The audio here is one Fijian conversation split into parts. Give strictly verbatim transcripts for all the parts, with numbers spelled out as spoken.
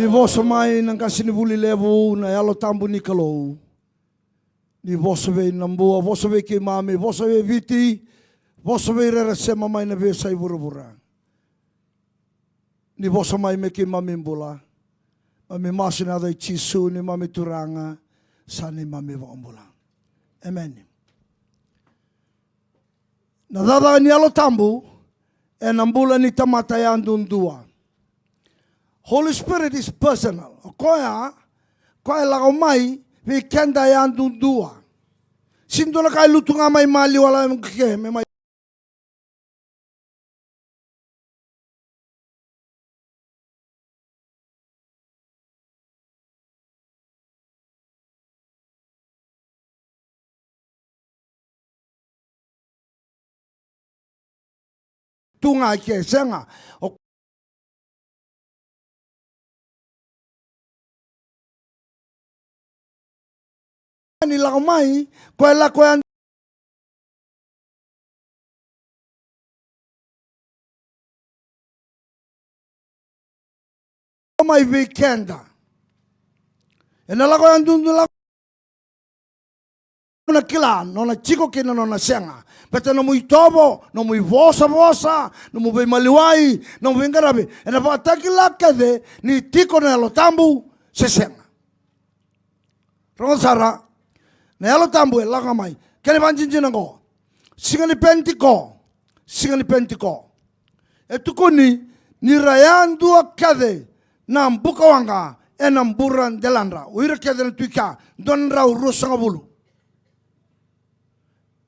Ni vosa mai na qasenivuli levu, na Yalo Tabu ni Kalou. Ni vosa vei Nabua, vosa vei keimami, vosa vei Viti, vosa vei ira era sema mai na veiyasai vuravura. Ni vosa mai me keimami bula. Mami masu ena yaca i Jisu neimami Turaga, sa neimami iVakabula. Emeni. Na cakacaka ni Yalo Tabu ena bula ni tamata yadudua. Holy Spirit is personal. O koya, koya e lako mai vei keda yadudua. Sega ni dua na ka e lutu ga mai maliwa, lako mai ke me mai tu ga i ke, sega. O ni lako mai, koya e lako ya mai vei keda. Ena lako yadudua, lako na kila nona tiko kei na nona sega. Baleta nomu itovo, nomu ivosavosa, nomu veimaliwai, nomu veiqaravi, ena vakatakila kece ni tiko na Yalo Tabu se sega. Rogoca sara, na Yalo Tabu e lako mai. Kena ivakadinadina oqo, siga ni Penitiko, siga ni Penitiko. E tukuni ni ra yadua kece na bukawaqa ena bura deladra. O ira kece na tu i kea, dua na drau ruasagavulu.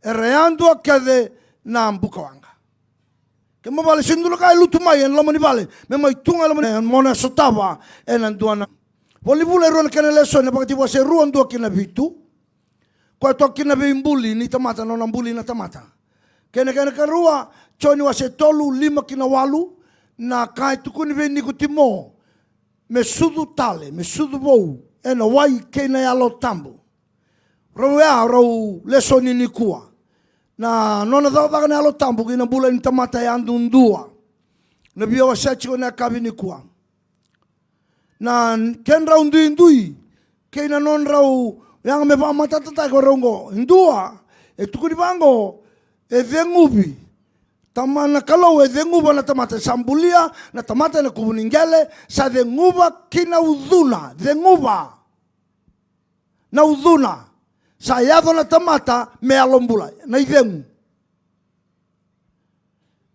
Era yadua kece na bukawaqa. Kena ibalebale, sega ni dua na ka e lutu mai ena loma ni vale me mai tu ga ena loma ni, mo na sotava ena dua na. Vola ni Vula e rua na kena lesoni, na Vakatekivu wase rua, dua ki na vitu. Koya toka kina na veibuli ni tamata, nona buli na tamata. Kei na kena ikarua, Joni wase tolu, lima ki na walu, na ka e tukuni vei Nikotimo me sucu tale, me sucu vou ena wai kei na Yalo Tabu. Rau ya, rau lesoni nikua. Na nona cakacaka na Yalo Tabu kei na bula ni tamata yadudua. Na via wasea tiko na yakavi nikua. Na kedrau duidui kei na nodrau yaga me vakamatatataki o rau oqo. E dua, e tukuni vaqo, e ceguvi. Tamana Kalou e ceguva na tamata, sa bulia na tamata ena kuvu ni qele, sa ceguva ki na ucuna, ceguva na ucuna. Sa yaco na tamata me yalo bula, na icegu.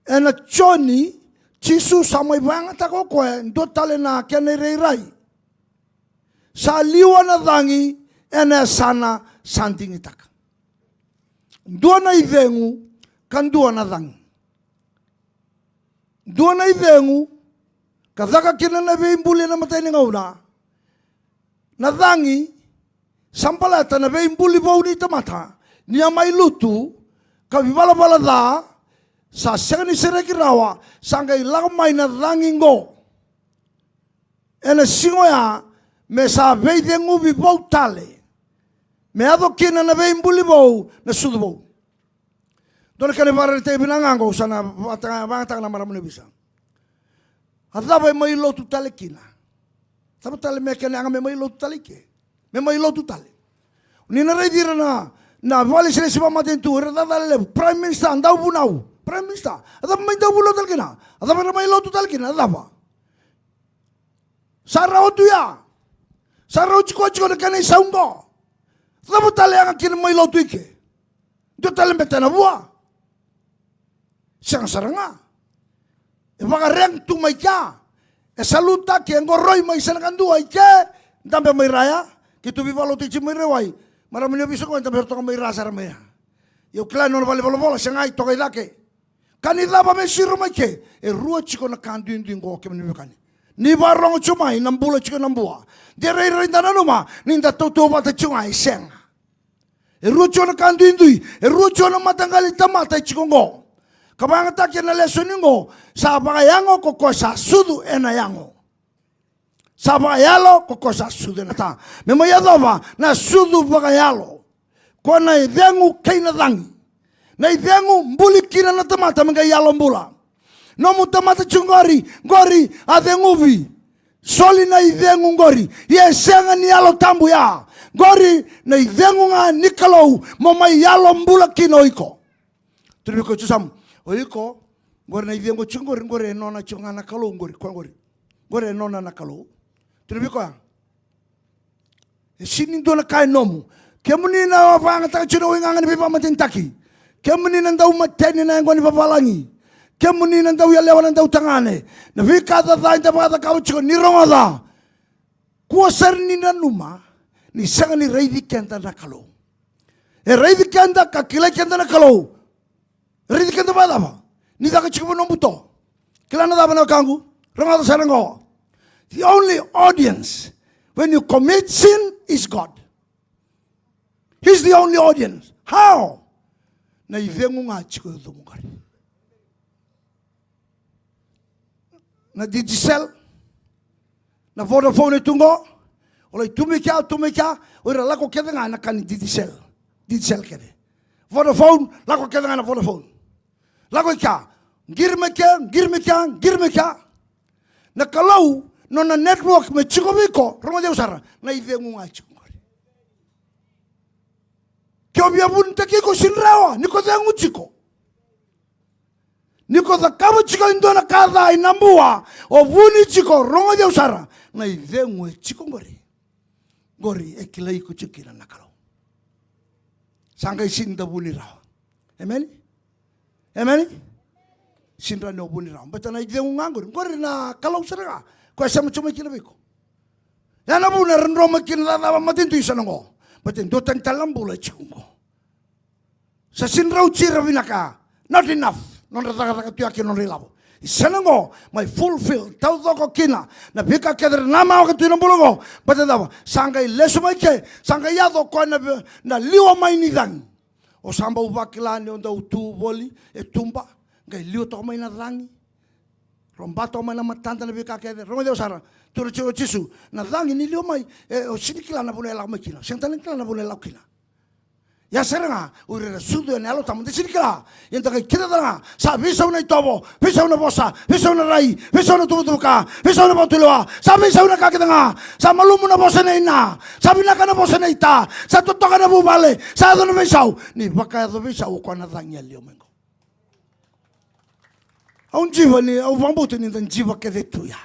Ena Joni, Jisu sa mai vakayagataka o koya e dua tale na kena irairai. Sa liwa na cagi ena yasana sa digitaka. Dua na icegu ka dua na cagi. Dua na icegu ka caka kina na veibuli ena imatai ni gauna. Na cagi sa baleta na veibuli vou ni tamata, ni a mai lutu ka ivalavala ca, sa sega ni sereki rawa, sa qai lako mai na cagi qo. Ena siga oya me sa veiceguvi vou tale, me yaco kina na veibuli vou, na sucu vou. Dua na kena ivakaraitaki vinaka ga qo, au sa na vata-, vakayagataka na marama ni ovisa. A cava e mai lotu tale kina? Cava tale me kena yaga me mai lotu tale i ke? Me mai lotu tale. Ni na raici ira na, na vakalesilesi vakamatanitu, ira cakacaka lelevu, Prime Minister, dauvunau, Prime Minister. A cava mai dauvunau tale kina? A cava era mai lotu tale kina? A cava? Sa rau tu ya. Sa rau tiko, tiko na kena isau qo. Cava tale yaga kina mai lotu i ke? Dua tale bete na vua? Sega sara ga. E vakareg tu mai kea. E salutaki, e qoroi mai, sega na ka dua i ke. Dabe mai ra ya. Keitou veivakalotutaki mai Raiwai. Marama ni ovisa qo, e dabe toka mai ra sara mai ya. Ia au kila ni nona vale ni volavola, sega, e toka i cake. Ka ni cava me siro mai ke? E rua tiko na ka duidui qo, kemuni veiwekani. Ni vakarogo tiko mai na bula tiko na bua. De rairai da nanuma ni da tautauvata tiko ga, e sega. E rua tiko na ka duidui, e rua tiko na mataqali tamata e tiko qo. Ka vakayagataki ena lesoni qo, sa vakayago ko koya sa sucu ena yago. Sa vakayalo ko koya sa sucu ena ta. Me mai yacova na sucu vakayalo. Koya na icegu kei na cagi. Na icegu buli kina na tamata me qai yalo bula. Nomu tamata tiko qori, qori a ceguvi. Soli na icegu qori. Ia e sega ni Yalo Tabu ya. Qori na icegu ga ni Kalou mo mai yalo bula kina o iko. Tukuna vei koya o Jisu, o iko, qori na icegu tiko qori, qori e nona tiko ga na Kalou qori, koya qori. Qori e nona na Kalou. Tukuna vei koya. E sega ni dua na ka e nomu. Kemuni na vakayagataka tiko na waigaga ni veivakamatenitaki. Kemuni na dau mateni na yaqona ni vavalagi. Kemuni na dauyalewa, na dautagane. Na veika caca eda vakacakava tiko, ni rogoca. Kua sara ni nanuma ni sega ni raici keda na Kalou. E raici keda ka kilai keda na Kalou. Raici keda vakacava? Ni caka tiko vua nomu buto. Kila na cava na wekaqu? Rogoca sara qo. The only audience when you commit sin is God. He's the only audience. How? Na icegu ga tiko e cumu qori. Na Digicel, na Vodafone e tu qo, o lai tu mai kea, tu mai kea, o ira lako kece ga na ka ni Digicel. Digicel kece. Vodafone, lako kece ga na Vodafone. Lako i kea, qiri mai kea, qiri mai kea, qiri mai kea. Na Kalou, nona network me tiko vei iko, rogoci au sara, na icegu ga tiko qori. Ke o via vunitaki iko, sega ni rawa, ni ko cegu tiko. Ni ko cakava tiko e dua na ka ca ena bua, o vuni tiko, rogoci au sara, na icegu e tiko qori. Qori e kilai iko tiko kina na Kalou. Sa qai sega ni da vuni rawa. Emeni? Emeni? Sega ni rawa ni o vuni rawa. Baleta na icegu ga qori. Qori na Kalou sara ga. Koya e sema tiko mai kina vei iko. Ya na vuna era dro mai kina cakacaka vakamatanitu i sana qo. Baleta e dua tani tale na bula e tiko qo. Sa sega ni rauti ira vinaka. Not enough. Nodra cakacaka tu ya kei na nodra ilavo. I sana qo, mai fulfill, taucoko kina na veika kece era namaka tu ena bula qo. Baleta cava? Sa qai lesu mai ke, sa qai yaco o koya na ve-, na liwa mai ni cagi. O sa bau vakila ni o dau tu voli e tuba, qai liwa toka mai na cagi. Roba toka mai na matada, na veika kece. Rogoci au sara, tukuna tiko o Jisu, na cagi ni liwa mai, e, o sega ni kila na vanua e lako mai kina. Sega tale ni kila na vanua e lako kina. Ia sara ga, o ira era sucu ena Yalo Tabu, da sega ni kila. Ia da qai kila sara ga, sa veisau na itovo, veisau na vosa, veisau na rai, veisau na tuvatuva ka, veisau na vakatulewa, sa veisau na ka kece ga, sa malumu na vosa nei na, sa vinaka na vosa nei ta, sa totoka na vuvale, sa yaco na veisau. Ni vakayaco veisau o koya na cagi a liwa mai qo. Au jiva ni, au vakabauta ni da jiva kece tu ya.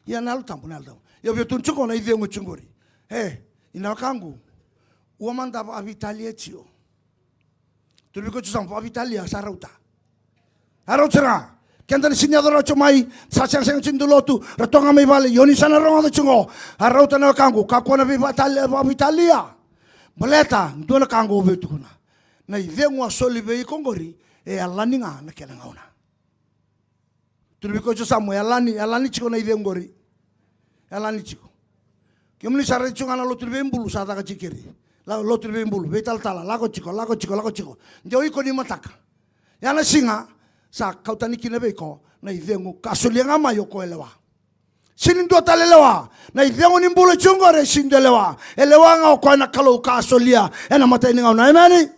Ia na Yalo Tabu, na Yalo Tabu. Ia via tukuna tiko na icegu tiko qori. E, ina wekaqu. Ua mada vakaveitalia tiko. Tukuna vei koya tiko sa vakaveitalia, sa rauta. A rauta sara ga. Keda na sega ni yaco rawa tiko mai, sa segasega tiko ni dau lotu, ra toka mai vale, ia o ni sa na rogoca tiko qo. A rauta na wekaqu, kakua na veivakatalia, vakaveitalia. Baleta, dua na ka qo au via tukuna. Na icegu a soli vei iko qori, e yalani ga na kena gauna. Tukuna vei koya tiko sa mo yalani, yalani tiko na icegu qori. Yalani tiko. Kemuni sa raica tiko ga na lotu ni veibulu, sa caka tiko keri. La, lotu ni veibulu, veitalatala, lako tiko, lako tiko, lako tiko. De o iko ni mataka. Ia na siga, sa kau tani kina vei iko, na icegu ka solia ga mai o koya e lewa. Sega ni dua tale e lewa. Na icegu ni bula tiko qori e sega ni dua e lewa. E lewa ga o koya na Kalou ka a solia ena imatai ni gauna. Emeni.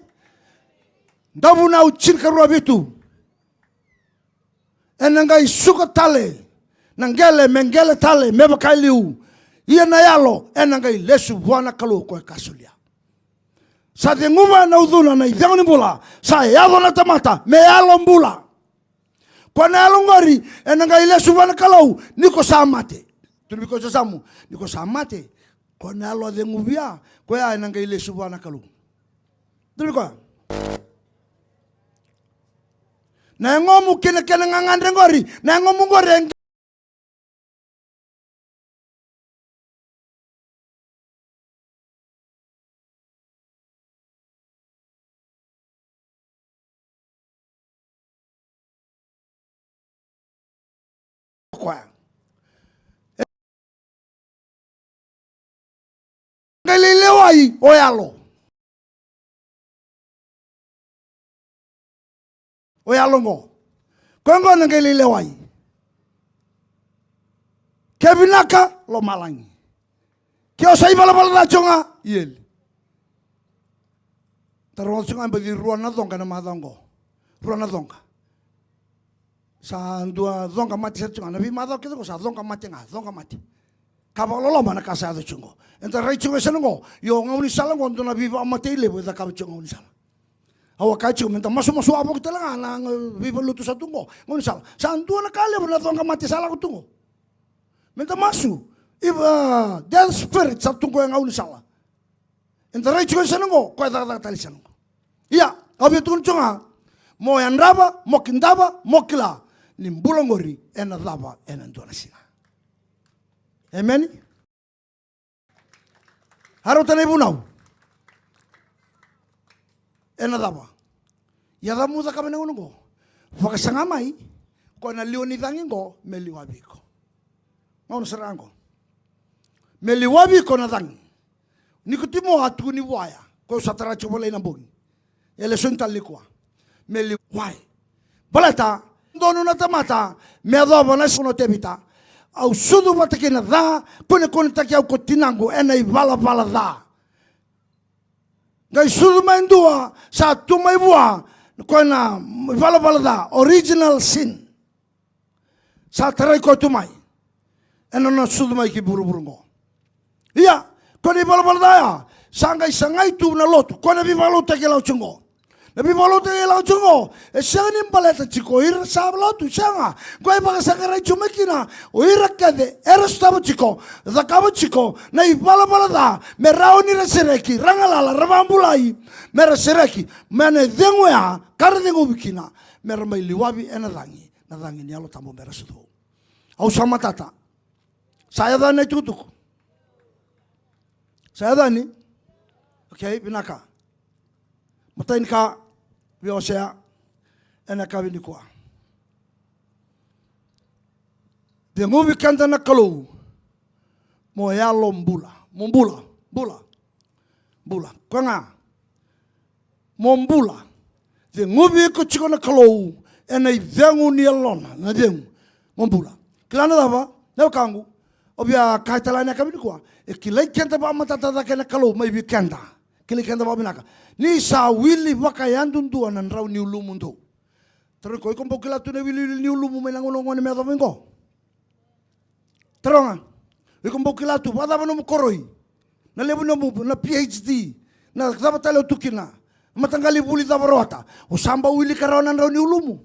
Dauvunau tinikarua vitu. Ena qai suka tale na qele, me qele tale me vaka e liu. Ia na yalo ena qai lesu vua na Kalou o koya ka a solia. Sa ceguva na ucuna na icegu ni bula, sa yaco na tamata me yalo bula. Koya na yalo qori ena qai lesu vua na Kalou ni ko sa mate. Tukuna vei koya tiko yasamu, ni ko sa mate, koya na yalo a ceguvi ya, koya ena qai lesu vua na Kalou. Tukuna vei koya. Na yagomu kei na kena gagadre qori, na yagomu qori e koya. Qai lai lewai o yalo. O yalo qo. Koya qo na qai lai lewai. Ke vinaka, lomalagi. Ke o sa ivalavala ca tiko ga, eli. Da rogoca tiko ga e baci rua na coqa ena macawa qo. Rua na coqa. Sa dua coqa mate sara tiko ga, na veimacawa kece qo sa coqa mate ga, coqa mate. Ka vakaloloma na ka sa yaco tiko qo. Eda rai tiko ga e sa na qo, io gaunisala qo dua na veivakamatei levu e cakava tiko gaunisala. Au a kaya tiko meda masumasu wavoki tale ga na veivalutu sa tu qo, gaunisala. Sa dua na ka levu na coqa mate sa lako tu qo. Meda masu, iva death spirit sa tu qo e gaunisala. Eda rai tiko e sa na qo, koya cakacaka tale e sa na qo. Ia, au via tukuna tiko ga, mo yadrava, mo kidava, mo kila ni bula qori ena cava ena dua na siga. Emeni. A rauta na ivunau. Ena cava? Ia cava mo cakava ena gauna qo? Vakasaga mai, ko na liwa ni cagi qo me liwavi iko. Gauna sara ga qo. Me liwavi iko na cagi. Nikotimo a tukuni vua ya, ko sa tara tiko volai na bogi. E lesoni tale nikua. Me liwai. Baleta, donu na tamata, me yacova na siga o Tevita. Au sucu vata kei na ca, kunekunetaki au ko tinaqu ena ivalavala ca. Qai sucu mai dua, sa tu mai vua, ko na ivalavala ca, original sin. Sa tarai koya tu mai. Ena nona sucu mai ki vuravura qo. Ia, ko na ivalavala ca ya, sa qai sagai tu na lotu, ko na veivakalotutaki e lako tiko qo. Na veivakalotutaki e lako tiko qo, e sega ni baleta tiko o ira sa lotu, sega. Qo e vakasaqarai tiko mai kina, o ira kece, era sotava tiko, cakava tiko, na ivalavala ca, me rawa ni ra sereki, ra galala, ra vakabulai, me ra sereki, me na cegu ya, ka ra ceguvi kina, me ra mai liwavi ena cagi, na cagi ni Yalo Tabu me ra sucu vou. Au sa matata. Sa yaco na itukutuku. Sa yaco ni. Okay, vinaka. Matai ni ka, vei Osea, ena yakavi nikua. Ceguvi keda na Kalou. Mo yalo bula. Mo bula. Bula. Bula. Koya ga. Mo bula. Ceguvi iko tiko na Kalou ena icegu ni yalona, na cegu. Mo bula. Kila na cava, na wekaqu. Au via kaya tale ena yakavi nikua. E kilai keda vakamatata cake na Kalou mai vei keda. Kilai keda vakavinaka. Ni sa wili vakayadudua na drau ni ulumudou. Tarogi iko, iko bau kila tu na wiliwili ni ulumu mai na gauna gone me yacova qo? Taroga. Iko bau kila tu, vakacava nomu koroi? Na levu nomu, na P H D. Na cava tale o tu kina? Mataqali vuli cava rawata? O sa bau wilika rawa na drau ni ulumu?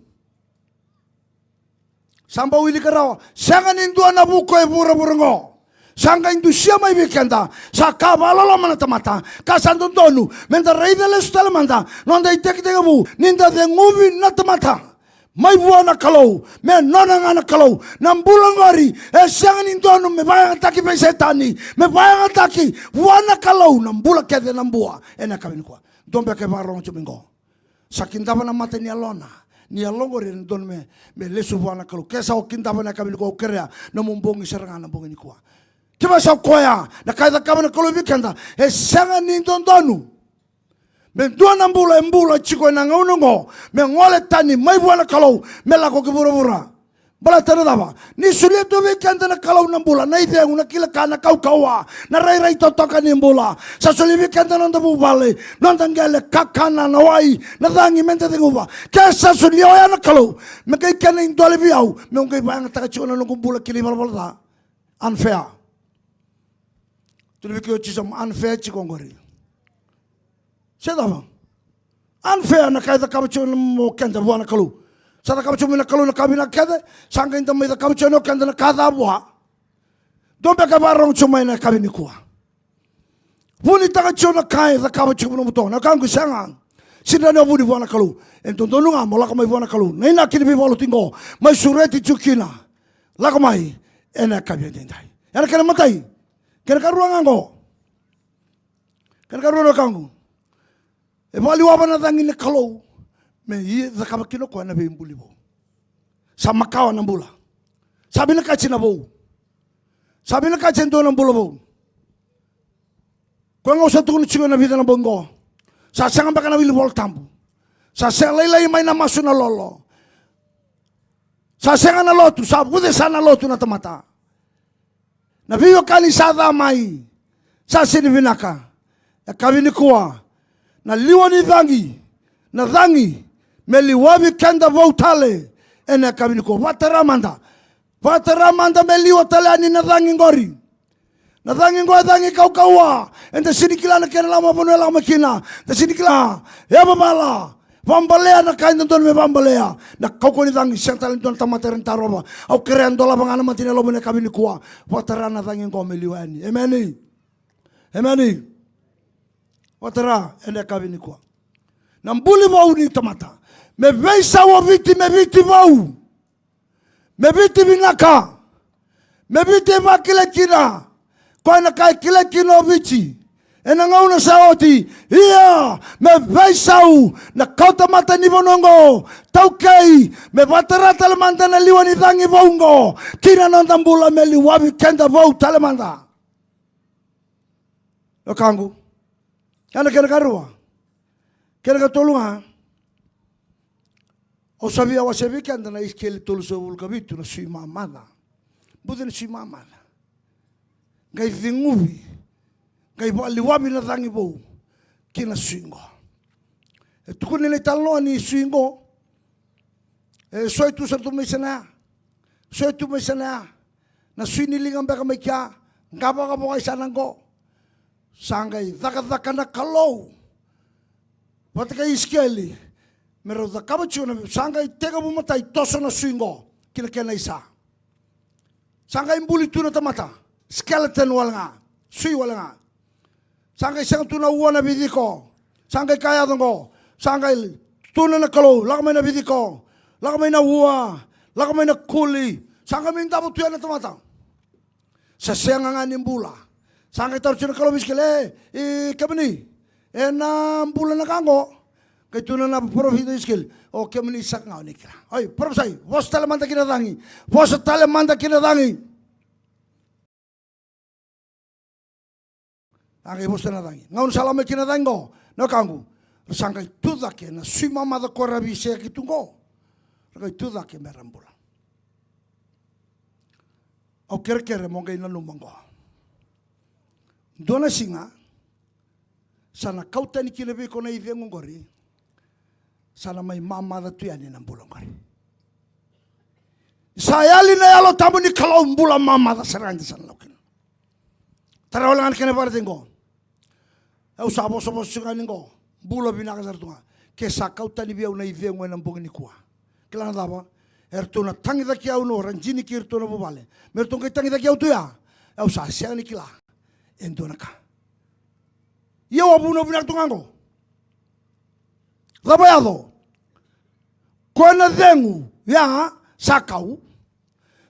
Sa bau wilika rawa? Sega ni dua na vuko e vuravura qo. Sa qai dusia mai vei keda. Sa ka vakaloloma na tamata. Ka sa dodonu. Meda raica lesu tale mada. Noda itekitekivu. Ni da ceguvi na tamata. Mai vua na Kalou, me nona ga na Kalou. Na bula qori, e sega ni donu me vakayagataki vei Setani, me vakayagataki vua na Kalou, na bula kece na bua, ena yakavi nikua. Dua beka e vakarorogo tiko mai qo. Sa kidava na mata ni yalona, ni yalo qori e donu me, me lesu vua na Kalou. Ke sa o kidava na yakavi nikua, au kerea, nomu bogi sara ga na bogi nikua. Kevaka sa o koya, na ka e cakava na Kalou vei keda, e sega ni dodonu. Me dua na bula e bula tiko ena gauna oqo, me gole tani mai vua na Kalou, me lako ki vuravura. Baleta na cava? Ni solia tu vei keda na Kalou na bula, na icegu, na kila ka, na kaukauwa, na rairai totoka ni bula. Sa solia vei keda na noda vuvale, noda qele, kakana, na wai, na cagi, meda ceguva. Ke sa solia oya na Kalou, me qai kena idole vei au, meu qai vakayagataka tiko na noqu bula ki na ivalavala ca. Unfair. Tukuna vei keda o Jisu, unfair tiko oqori. Se cava? Unfair na ka e cakava tiko mai o keda vua na Kalou. Sa cakava tiko mai na Kalou na ka vinaka kece, sa qai da mai cakava tiko mai o keda na ka ca vua. Dua beka e vakarorogo tiko mai na yakavi nikua. Vunitaka tiko na ka e cakava tiko mai na butona. Na ka qo sega. Sega ni o vuni vua na Kalou. E dodonu ga mo lako mai vua na Kalou. Na inaki ni veivakalotutaki qo. Mai sureti tiko kina. Lako mai. Ena yakavi edaidai. Ena kena imatai. Kena ikarua ga qo. Kena ikarua na ka qo. E vakaliwava na cagi ni Kalou. Me ia cakava kina o koya na veibuli vou. Sa makawa na bula. Sa vinakati na vou. Sa vinakati e dua na bula vou. Koya ga au sa tukuna tiko ena vica na bogi qo. Sa sega beka na wili Vola Tabu. Sa sega lailai mai na masu na lolo. Sa sega na lotu, sa vucesa na lotu na tamata. Na veiwekani sa ca mai. Sa sega ni vinaka. Yakavi nikua. Na liwa ni cagi. Na cagi. Me liwavi keda vou tale. Ena yakavi nikua, vakatara mada. Vakatara mada me liwa tale yani na cagi qori. Na cagi qo e cagi kaukauwa. Eda sega ni kila na kena lako mai vanua e lako mai kina. Eda sega ni kila. E vavala. Vakabalea na ka e dodonu me vakabalea. Na kaukauwa ni cagi, sega tale ni dua na tamata e rawa ni tarova. Au kerea e dolava ga na mata ni yalomu ena yakavi nikua. Vakatara na cagi qo me liwa yani. Emeni. Emeni. Vakatara ena yakavi nikua. Na buli vou ni tamata. Me veisau o Viti, me Viti vou. Me Viti vinaka. Me Viti e vakilai kina. Koya na ka e kilai kina o Viti ena gauna sa oti. Ia, me veisau na kauta mata ni vanua oqo. Taukei, me vakatara tale mada na liwa ni cagi vou oqo ki na noda bula, me liwavi keda vou tale mada. Wekaqu. Ia na kena karua. Kena katolu ga. Au sa via wasea vei keda na Isikeli tolusagavulu ka vitu, na sui mamaca. Buca na sui mamaca. Qai ceguvi, qai vakaliwavi na cagi vou ki na sui qo. E tukuni na italanoa ni sui qo. E soi tu sara tu mai sana ya. Soi tu mai sana ya. Na sui ni liga beka mai kea. Qavokavoka i sana qo. Sa qai cakacaka na Kalou vata kei Isikeli me rau cakava tiko na, sa qai tekivu matai toso na sui qo ki na kena isa. Sa qai buli tu na tamata, skeleton wale ga, sui wale ga. Sa qai sega tu na ua na viciko. Sa qai ka yaco qo. Sa qai tukuna na Kalou, lako mai na viciko, lako mai na ua, lako mai na kuli. Sa qai mai davo tu ya na tamata. Sa sega ga ni bula. Sa qai tarogi na Kalou vei Isikeli, e, i kemuni, ena bula na ka qo? Qai tukuna na parofita o Isikeli, o kemuni saka ga o ni kila. Oi, parofisai, vosa tale mada ki na cagi. Vosa tale mada ki na cagi. A qai vosa na cagi. Gauna sa lako mai kina na cagi qo, na wekaqu, ra sa qai tu cake na sui mamaca ko ra veiseyaki tu qo. Ra qai tu cake me ra bula. Au kerekere mo qai nanuma qo. Dua na siga sa na kau tani kina vei iko na icegu qori. Sa na mai mamaca tu yani na bula qori. Sa yali na Yalo Tabu ni Kalou, bula mamaca sara ga sa na lako kina. Tara wale ga na kena vakaraitaki qo. Au sa vosavosa tiko ga ni qo. Bula vinaka sara tu ga. Ke sa kau tani vei au na icegu ena bogi nikua. Kila na cava? Eratou na tagicaki au, na ra jini kei iratou na vuvale. Me ratou qai tagicaki au tu ya. Au sa sega ni kila e dua na ka. Ia au a vunau vinaka tu ga qo. Cava yaco? Koya na cegu ya sa kau.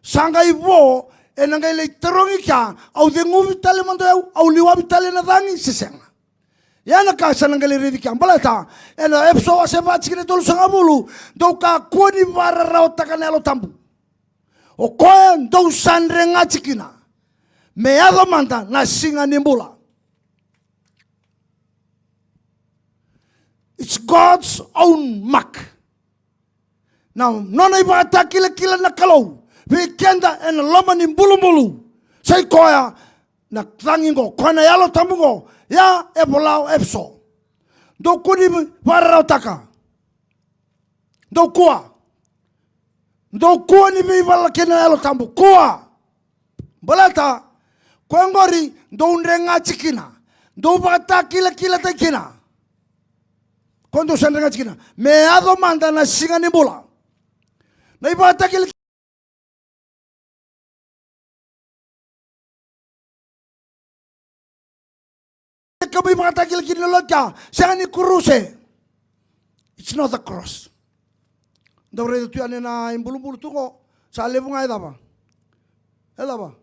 Sa qai vo, ena qai lai tarogi kea, au ceguvi tale mada o yau, au liwavi tale na cagi se sega. Ia na ka sa na qai lai raici kea, baleta ena Efeso wase va tikina e tolusagavulu, dou kakua ni vakararawataka na Yalo Tabu. O koya dou sa dregati kina me yaco mada na siga ni bula. It's God's own mark. Na nona ivakatakilakila na Kalou vei keda ena loma ni bulubulu. Sa i koya na cagi qo, koya na Yalo Tabu qo. Ia e vola o Efeso, dou kua ni vakararawataka. Dou kua. Dou kua ni veivala kei na Yalo Tabu. Kua. Baleta koya qori dou dregati kina, dou vakatakilakilataki kina. Koya dou sa dregati kina me yaco mada na siga ni bula. Na ivakatakila, ka mai vakatakila kina na lotu, sega ni kuruse. It's not the cross. Dau raica tu yani na ibulubulu tu qo, sa levu ga e cava? E cava?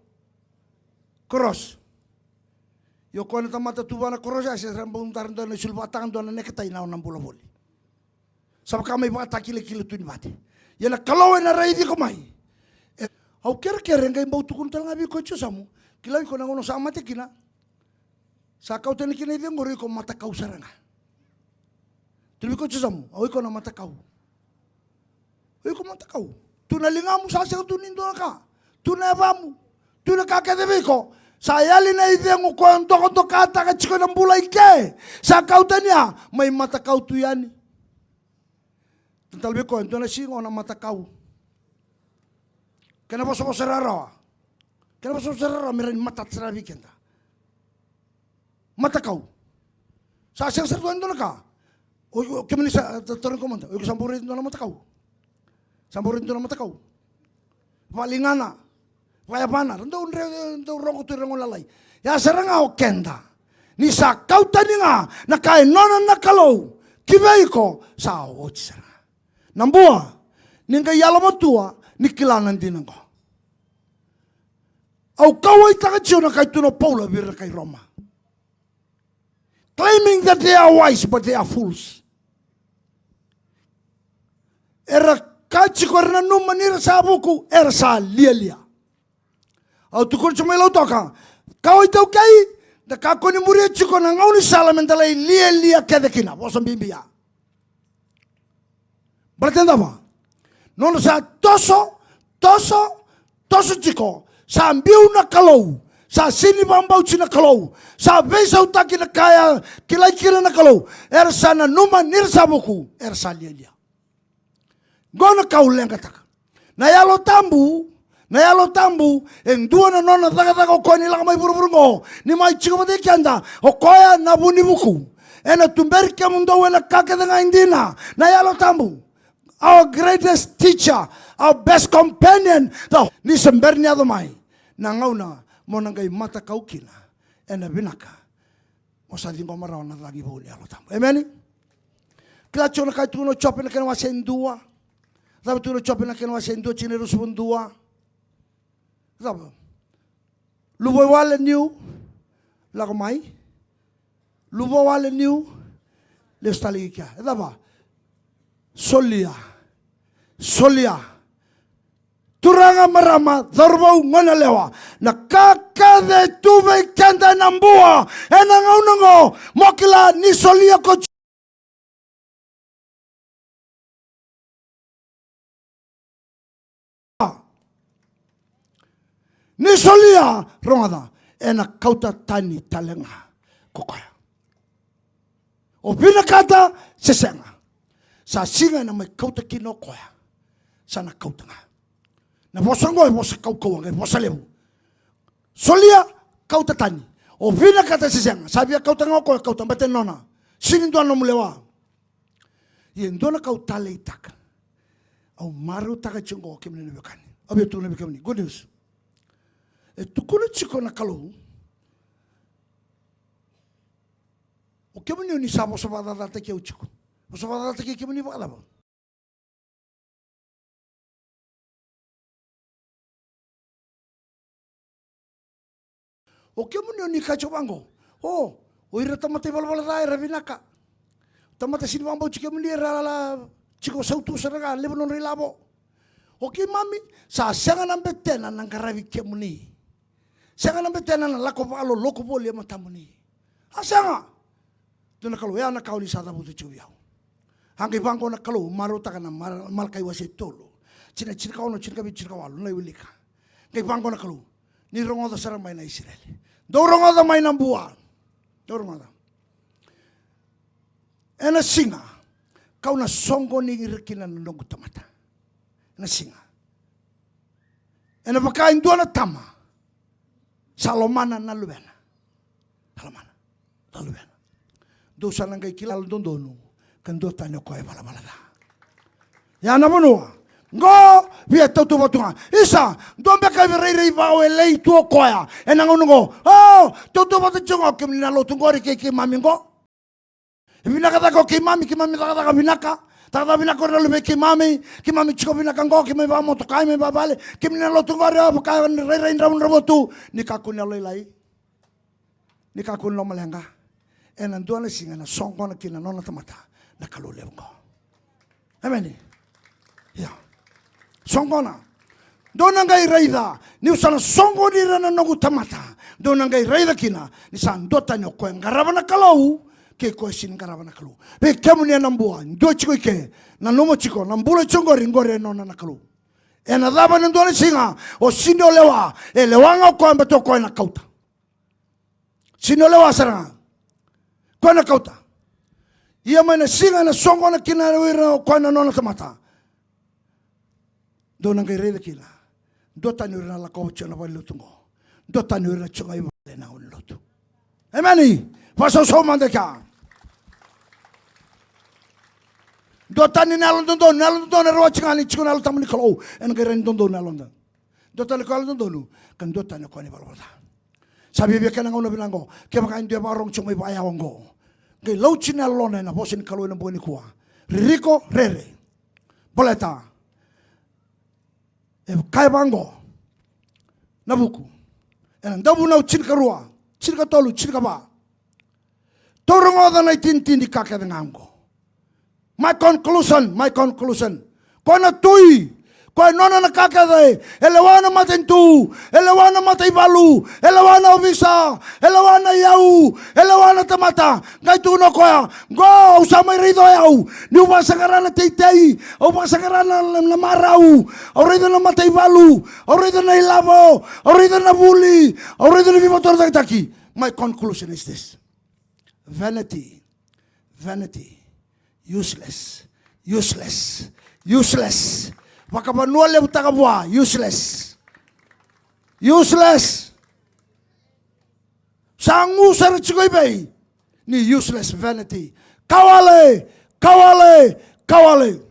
Cross. Io, koya na tamata tu vua na cross, a se ra bau dara dua na isulu vakataka dua na neketai na nona bula voli. Sa vaka mai vakatakilakila tu ni mate. Ia na Kalou ena raici iko mai. E, au kerekere qai bau tukuna tale ga vei iko e tiko yasamu. Kila iko na gauna sa mate kina, sa kau tani kina icegu qori, o iko matakau sara ga. Tukuna vei iko e tiko yasamu, o iko na matakau. O iko matakau. Tu na ligamu, sa sega tu ni dua na ka. Tu na yavamu. Tu na ka kece vei iko. Sa yali na icegu ko dokadokataka tiko na bula i ke. Sa kau tani ya, mai matakau tu yani. Tale vei iko e dua na siga o na matakau. Kena vosavosa rarawa. Kena vosavosa rarawa me rawa ni matata sara vei keda. Matakau. Sa sega sara tu e dua na ka. O, o, kemuni sa, ta-, tauri komanita. O iko sa bau raici dua na matakau. Sa bau raici dua na matakau. Vakaligana. Vakayavana. Ra dau dre-, dau rogo tu ira na gone lalai. Ia sara ga o keda. Ni sa kau tani ga na ka e nona na Kalou ki vei iko, sa oti sara ga. Na bua, ni qai yalomatua ni kila na dina oqo. Au kauwaitaka tiko na ka e tukuna o Paula vei ira na kai Roma. Claiming that they are wise, but they are fools. Era kaya tiko era nanuma ni ra sa vuku, era sa lialia. Au tukuna tiko mai Lautoka, ka o iTaukei, da kakua ni muria tiko na gaunisala me da lai lialia kece kina. Vosa bibi ya. Baleta na cava? Nona sa toso, toso, toso tiko, sa biu na Kalou, sa sega ni vakabauti na Kalou, sa veisautaki na ka e kilai kina na Kalou, era sa nanuma ni ra sa vuku, era sa lialia. Qo na ka au leqataka. Na Yalo Tabu, na Yalo Tabu, e dua na nona cakacaka o koya ni lako mai vuravura qo, ni mai tiko vata kei keda, o koya na vu ni vuku. Ena tuberi kemudou ena ka kece ga e dina, na Yalo Tabu. Our greatest teacher, our best companion. Ni se bera ni yaco mai na gauna mo na qai matakau kina ena vinaka, mo sa ciqoma rawa na cagi vou ni Yalo Tabu. Emeni. Kila tiko na ka e tukuna o Jope na kena wase e dua. Cava e tukuna o Jope na kena wase e dua, tikina e ruasagavulu ka dua? Cava? Luvawale niu lako mai. Luvawale niu lesu tale i kea. E cava? Solia. Solia. Turaga, marama, cauravou, goneyalewa, na ka kece e tu vei keda ena bua ena gauna oqo, mo kila ni solia ko Ni solia, rogoca, ena kauta tani tale ga ko koya. O vinakata se sega, sa siga ena mai kauta kina o koya. Sa na kauta ga. Na vosa oqo e vosa kaukauwa, qai vosa levu. Solia, kauta tani. O vinakata se sega, sa via kauta ga o koya, kauta, baleta e nona. Sega ni dua na nomu lewa. Ia e dua na ka au taleitaka, au marautaka tiko oqo, kemuni na veiwekani. Au via tukuna vei kemuni, good news. E tukuna tiko na Kalou, o kemuni o ni sa vosa vakacacataki au tiko. Vosa vakacacataki kemuni vakacava? O kemuni o ni kaya tiko vaqo, o, o ira tamata ivalavala ca era vinaka. Tamata sega ni vakabauti kemuni era la tiko sautu sara ga, levu nodra ilavo. O keimami, sa sega na betena na qaravi kemuni. Sega na betena na lako vakaloloku voli e matamuni. A sega. Dua na Kalou, ya na ka o ni sa cavuta tiko vei au. A qai vaqo na Kalou, marautaka na Mara-, Malakai wase tolu. Tikina, tinikakaono, tinikavitu, tinikawalu, na wilika. Qai vaqo na Kalou, ni rogoca sara mai na Isireli. Dou rogoca mai na bua. Dou rogoca. Ena siga, kau na soqoni ira kina na noqu tamata. Ena siga. Ena vaka e dua na tama sa lomana na luvena. Sa lomana na luvena. Dou sa na qai kila dodonu ka dua tani o koya e valavala ca. Ya na vanua. Qo via tautauvata tu ga. Isa, dua beka e rairai vakawelei tu o koya ena gauna qo. O, tautauvata tiko ga o kemuni na lotu qori kei keimami qo. E vinaka cake o keimami, keimami cakacaka vinaka. Cakacaka vinaka o ira na luvei keimami, keimami tiko vinaka qo, keimami vakamotokai, keimami vakavale, keimami na lotu qori, o vaka ni rairai dravudravua tu, ni kakua ni yalolailai. Ni kakua ni lomaleqa. Ena dua na siga ena soqona kina na nona tamata na Kalou levu qo. Emeni. Ia. Soqona. Dou na qai raica niu sa na soqoni ira na noqu tamata. Dou na qai raica kina ni sa dua tani o koya e qarava na Kalou kei koya e sega ni qarava na Kalou. Vei kemuni ena bua, dua tiko i ke, nanuma tiko, na bula tiko qori, qori e nona na Kalou. Ena cava ena dua na siga, o sega ni o lewa, e lewa ga o koya, baleta o koya na kauta. Sega ni o lewa sara ga. Koya na kauta. Ia mai na siga ena soqona kina o ira o koya na nona tamata. Dou na qai raica kina Duatani o ira na lakova tiko na valenilotu qo. Duatani o ira na tiko ga i vale na gauna ni lotu. Emeni. Vakasausau mada e kea. Duatani na yalododonu, na yalododonu e rawati ga ni tiko na Yalo Tabu ni Kalou. Ena qai rawa ni dodonu na yalododonu. Duatani ko yalododonu, ka duatani ko ni valavala ca. Sa viavia kena gauna vinaka qo, kevaka e dua e vakarogo tiko mai vakayawa qo. Qai lauti na yalona ena vosa ni Kalou ena bogi nikua. Ririko, rere. Baleta e kaya vaqo na vuku. Ena Dauvunau tinikarua, tinikatolu, tinikava. Tou rogoca na itinitini ni ka kece ga oqo. My conclusion, my conclusion. Ko na tui, ko e nona na ka kece, e lewa na matanitu, e lewa na mataivalu, e lewa na ovisa, e lewa na iyau, e lewa na tamata. Qai tukuna o koya, qo au sa mai raica o yau, niu vakasaqara na teitei, au vakasaqara na, na, na marau, au raica na mataivalu, au raica na ilavo, au raica na vuli, au raica na veivakatorocaketaki. My conclusion is this. Vanity. Vanity. Useless. Useless. Useless. Vakavanua levutaka vua. Useless. Useless. Sa gu sara tiko i vei? Ni useless, vanity. Ka wale, ka wale, ka wale.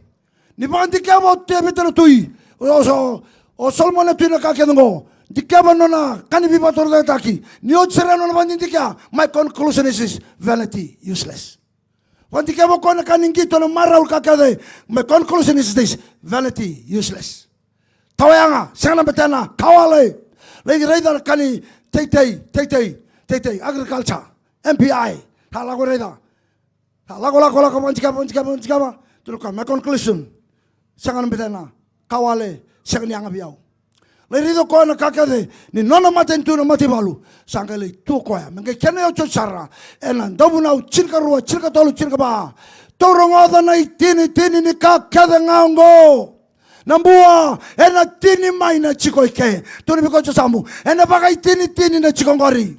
Ni vakadikeva o Tevita na tui, o, o, o Solomoni na tui na ka kece oqo. Dikeva nona ka ni veivakatorocaketaki. Ni oti sara nona vakadidike. My conclusion is this, vanity, useless. Vakadikeva o koya na ka ni qito, na marau, ka kece. My conclusion is this, vanity, useless. Tawayaga, sega na betena, ka wale. Lai raica na ka ni teitei, teitei, teitei, agriculture, M P I. Sa lako raica. Sa lako, lako, lako, vakadikeva, vakadikeva, vakadikeva. Tukuna o koya, my conclusion. Sega na betena, ka wale, sega ni yaga vei au. Lai raica o koya na ka kece ni nona matanitu, na mataivalu. Sa qai lai tu o koya me qai kena iotioti sara. Ena Dauvunau tinikarua, tinikatolu, tinikava. Tou rogoca na itinitini ni ka kece ga oqo. Na bua ena tini mai na tiko i ke. Tukuna vei koya o Josamu, ena vakaitinitini na tiko oqori.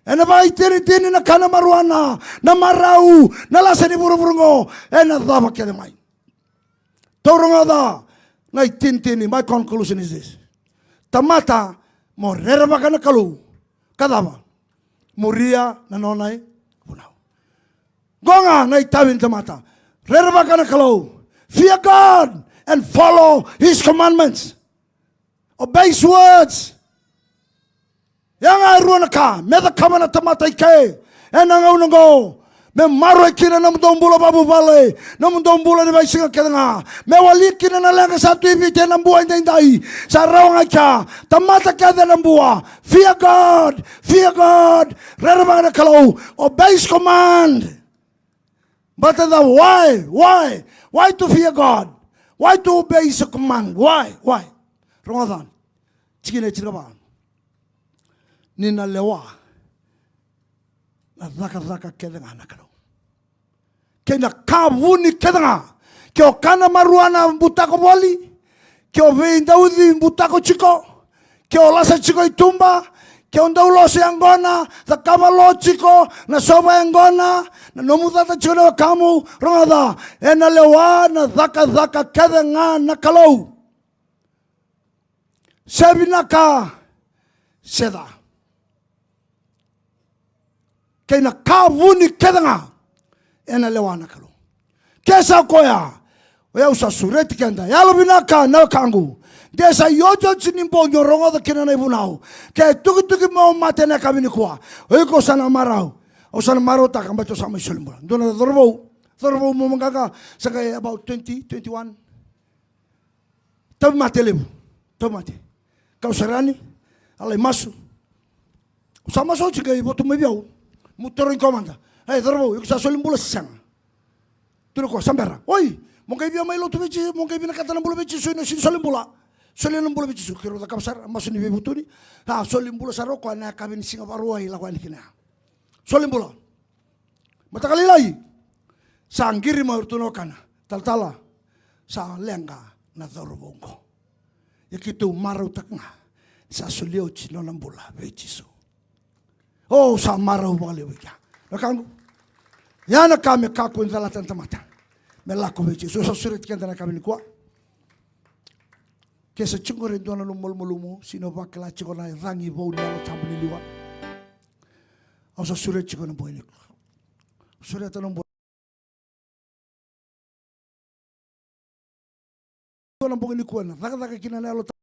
Ena vakaitinitini na ka, na marijuana, na marau, na lasa ni vuravura oqo, ena cava kece mai. Tou rogoca na itinitini. My conclusion is this. Tamata, mo rerevaka na Kalou. Ka cava? Muria na nona ivunau. Qo ga na itavi ni tamata. Rerevaka na Kalou. Fear God and follow his commandments. Obey his words. Ya ga e rua na ka me cakava na tamata i ke ena gauna oqo. Me maroroi kina na nomudou bula vakavuvale, na nomudou bula ni veisiga kece ga. Me wali kina na leqa sa tu i Viti ena bua edaidai. Sa rawa ga i kea, tamata kece ena bua. Fear God, fear God. Rerevaka na Kalou. Obey his command. But the why, why, why to fear God? Why to obey his command? Why, why? Rogoca. Tikina e tinikava. Ni na lewa na cakacaka kece ga na Kalou. Kei na ka vuni kece ga. Ke o kana marijuana butako voli. Ke o veidauci butako tiko. Ke o lasa tiko i tuba. Ke o dau loso yaqona, cakava lo tiko, na sova yaqona, na nomu cata tiko na wekamu, rogoca, ena lewa na cakacaka kece ga na Kalou. Se vinaka, se ca. Kei na ka vuni kece ga, ena lewa na Kalou. Ke sa koya, o yau sa sureti keda. Yalovinaka na wekaqu. De sa iotioti ni bogi o rogoca kina na ivunau. Ke tukituki mo mate na yakavi nikua. O iko sa na marau. Au sa na marautaka, baleta au sa mai soli bula. Dua na cauravou. Cauravou mo magaga, sa qai about twenty, twenty-one. Tauvimate levu. Tauvimate. Kau sara yani, a lai masu. Sa masu oti qai votu mai vei au. Meu tarogi koya mada. E, cauravou, iko sa soli bula se sega? Tukuna o koya, sa bera. Oi, mo qai via mai lotu vei Jisu, mo qai vinakata na bula vei Jisu, ena sega ni soli bula. Solia na bula vei Jisu, keirau cakava sara, masu ni veivutuni. A, soli bula sara o koya na yakavi ni siga Vakarauwai, lako yani kina ya. Soli bula. Mataka lailai. Sa qiri mai o iratou na wekana. Talatala. Sa leqa na cauravou oqo. Ia keitou marautaka ga. Sa solia oti nona bula vei Jisu. O, sa marau vakalevu i kea. Na wekaqu. Ia na ka me kakua ni calata na tamata. Me lako vei Jisu. Sa sureti keda na yakavi nikua. Ke sa tiko qori e dua na nomu malumalumu, se ni o vakila tiko na cagi vou ni Yalo Tabu ni liwa. Au sa sureti iko ena bogi nikua. Sureta na bogi. Ena bogi nikua na cakacaka kina na Yalo Tabu.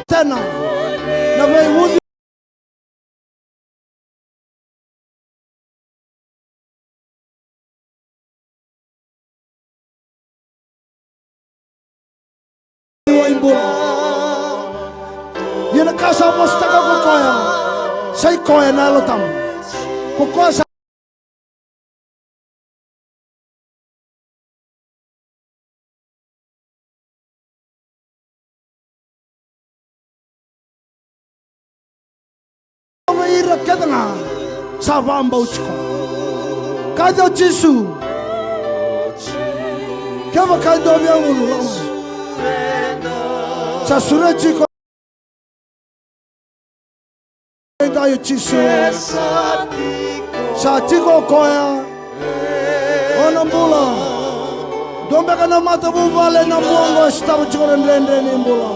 Tena, na veivuci. Ia na ka sa vosataka ko koya, sa i koya na Yalo Tabu. Ko koya sa vei ira kece ga sa vakabauti koya. Kaci o Jisu, kevaka e dua via gunu, lako mai. Sa sureti iko. Edaidai o Jisu. Sa tiko o koya. O na bula. Dua beka na matavuvale na bua oqo e sotava tiko na dredre ni bula.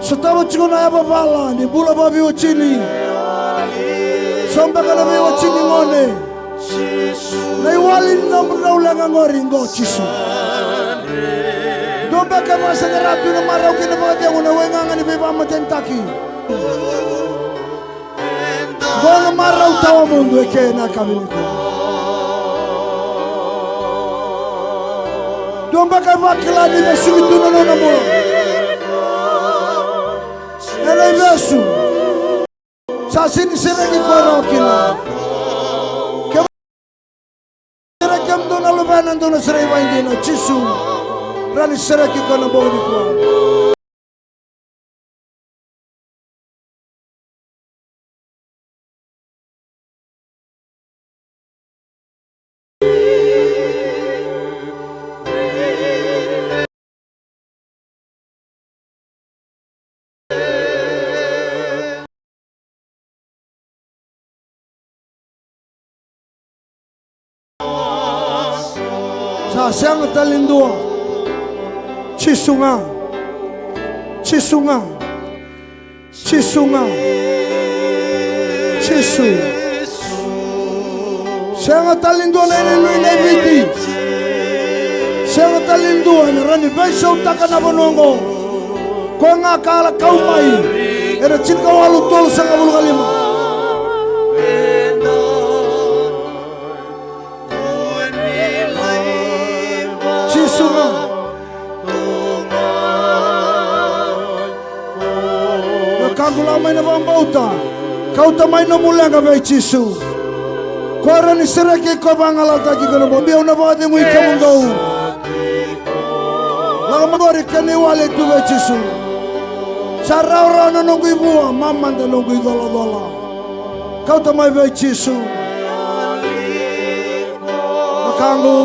Sotava tiko na yavavala ni bula vaveiwatini. So beka na veiwatini gone. Na iwali ni nomudrau leqa qori qo Jisu. Dua beka e vakasaqara tu na marau kei na vakacegu, na waigaga ni veivakamatenitaki. Qo na marau tawamudu eke na yakavi nikua. Dua beka e vakila ni vesuki tu na nona bula. Ena ivesu. Sa sega ni sereki koya rawa kina. Ke sereki kemudou na luvena, dou na sereki vakaidina. Jisu, rawa ni sereki koya na bogi nikua. Sa sega tale ni dua. Jisu ga. Jisu ga. Jisu ga. Jisu. Sega tale ni dua na inuinui na iViti. Sega tale ni dua ena rawa ni veisautaka na vanua oqo. Koya ga ka a kau mai ena tinikawalu tolusagavulu ka lima. Jisu ga. Na ka qu, lako mai na vakabauta. Kauta mai nomu leqa vei Jisu. Koya rawa ni sereki iko, vagalalataki iko na bogi. Au na vakacegui kemudou. Lako mai qori kei na iwali tu vei Jisu. Sa rawarawa na noqu ivua, mamada noqu icolacola. Kauta mai vei Jisu. Na ka qu.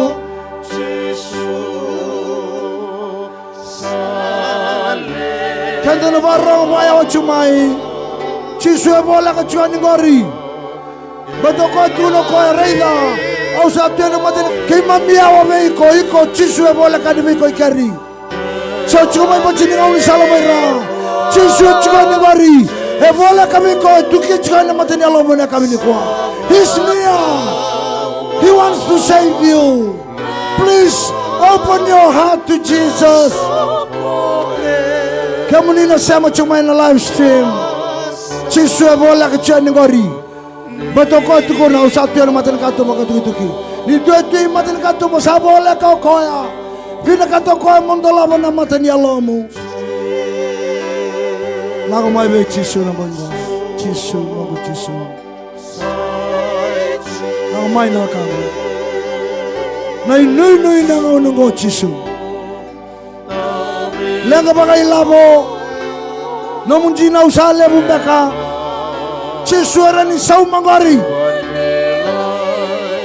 Keda na vakarorogo vakayawa tiko mai. Jisu e voleka tiko yani qori. Baleta o koya tukuna o koya, raica, au sa tu ena mata ni, keimami yawa vei iko, iko Jisu e voleka yani vei iko i keri. Sa tiko mai vata ni gaunisala mai ra. Jisu e tiko yani qori. E voleka vei iko, e tukia tiko ena mata ni yalomu ena yakavi nikua. He's near. He wants to save you. Please open your heart to Jesus. Kemuni na sema tiko mai na live stream. Jisu e voleka tiko yani qori. Baleta o koya tukuna, au sa tu ena mata ni katuba ka tukituki. Ni tu e tu e mata ni katuba, sa voleka o koya. Vinakata o koya mo dolava na mata ni yalomu. Lako mai vei Jisu na bogi qo. Jisu, noqu Jisu. Lako mai na wekaqu. Na inuinui na gauna oqo Jisu. Leqa vakailavo. Nomu dinau sa levu beka. Jisu era ni sauma qori.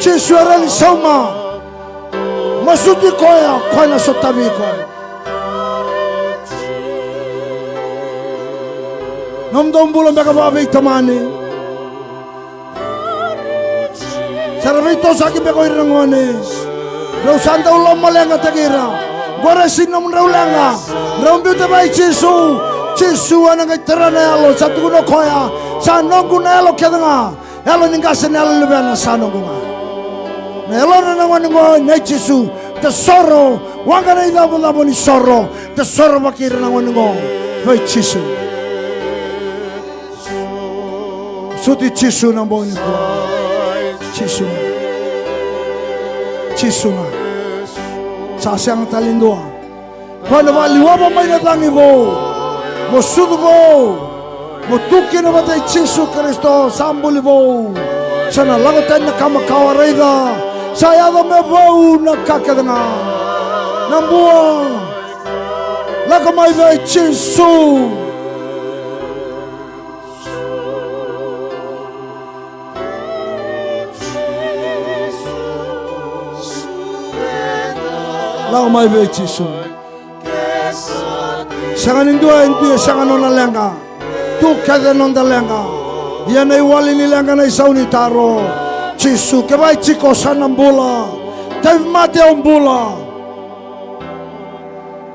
Jisu era ni sauma. Masuti koya, koya na sotavi koya. Nomudou bula beka vakaveitamani. Sa ra veitosaki beka o ira na gone. Rau sa dau lomaleqataki ira. Qori e sega ni nomudrau leqa. Drau biuta vei Jisu. Jisu ena qai tara na yalo. Sa tukuna o koya, sa noqu na yalo kece ga. Yalo ni qase, na yalo ni luvena, sa noqu ga. Na yalona na gone qo nei Jisu. Tasoro, waqa na icavacava ni soro. Tasoro vaka ira na gone qo vei Jisu. Suti Jisu na bogi nikua. Jisu ga. Jisu ga. Sa sega tale ni dua. Koya na vakaliwava mai na cagi vou. Mo sucu vou. Mo tu kina vata i Jisu Karisito, sa buli vou. Sa na lako tani na ka makawa, raica. Sa yaco me vou na ka kece ga. Na bua. Lako mai vei Jisu. Lako mai vei Jisu. Sega ni dua e dua e sega nona leqa. Tu kece noda leqa. Ia na iwali ni leqa na isau ni taro. Jisu, kevaka e tiko, sa na bula. Tauvimate, o bula.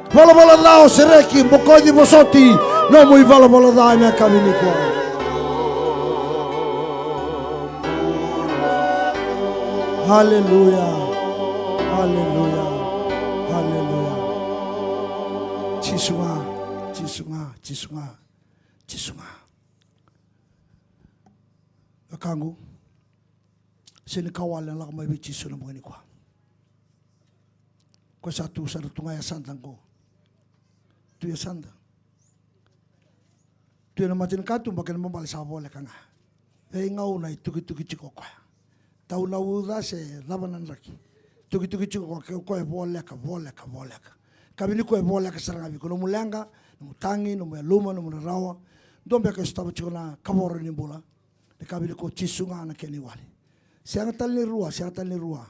Valavala ca, o sereki, bokoci, vosoti. Nomu ivalavala ca ena yakavi nikua. Aleluya. Aleluya. Aleluya. Jisu ga, Jisu ga, Jisu ga, Jisu ga. Wekaqu, sega ni ka wale na lako mai vei Jisu na bogi nikua. Ko sa tu sara tu ga e yasada qo. Tu e yasada. Tu ena matanikatuba kei na ibalebale sa voleka ga. Veigauna e tukituki tiko o koya. Tau na uca se cava na draki. Tukituki tiko o koya, ke o koya e voleka, voleka, voleka. Yakavi nikua e voleka sara ga vei iko nomu leqa, nomu tagi, nomu yaluma, nomu rarawa. Dua beka e sotava tiko na kavoro ni bula. Na yakavi nikua o Jisu ga na kena iwali. Sega tale ni rua, sega tale ni rua.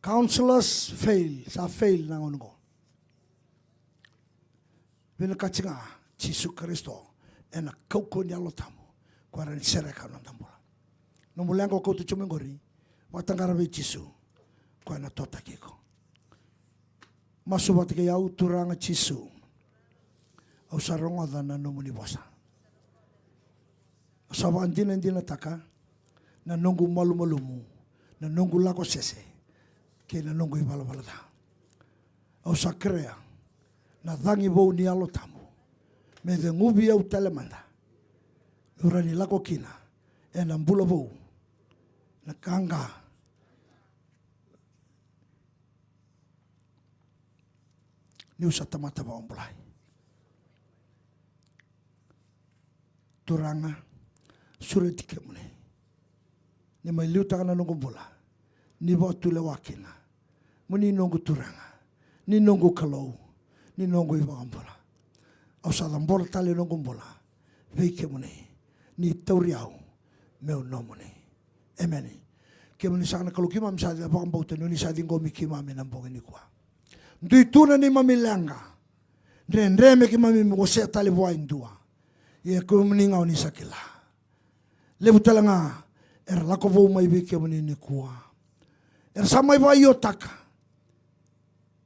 Counselors fail, sa fail na gauna oqo. Vinakati ga Jisu Karisito ena kaukauwa ni Yalo Tabu, koya ena sereka noda bula. Nomu leqa o kauta tiko mai qori, vakataqara vei Jisu, koya ena totaki iko. Masu vata kei au. Turaga Jisu, au sa rogoca na nomuni vosa. Au sa vakadinadinataka na noqu malumalumu, na noqu lako sese, kei na noqu ivalavala ca. Au sa kerea na cagi vou ni Yalo Tabu me ceguvi au tale mada, meu rawa ni lako kina ena bula vou, na qaqa niu sa tamata vakabulai. Turaga, sureti kemuni ni mai liutaka na noqu bula, ni vakatulewa kina. Mo ni noqu Turaga, ni noqu Kalou, ni noqu iVakabula. Au sa cabora tale noqu bula vei kemuni, ni tauri au meu nomuni. Emeni. Kemuni saka na Kalou, keimami sa vakabauta ni oni sa ciqomi keimami na bogi nikua. Dui tu na neimami leqa. Dredre me keimami wasea tale vua e dua. Ia kemuni ga oni sa kila. Levu tale ga era lako vou mai vei kemuni nikua. Era sa mai vakaiotaka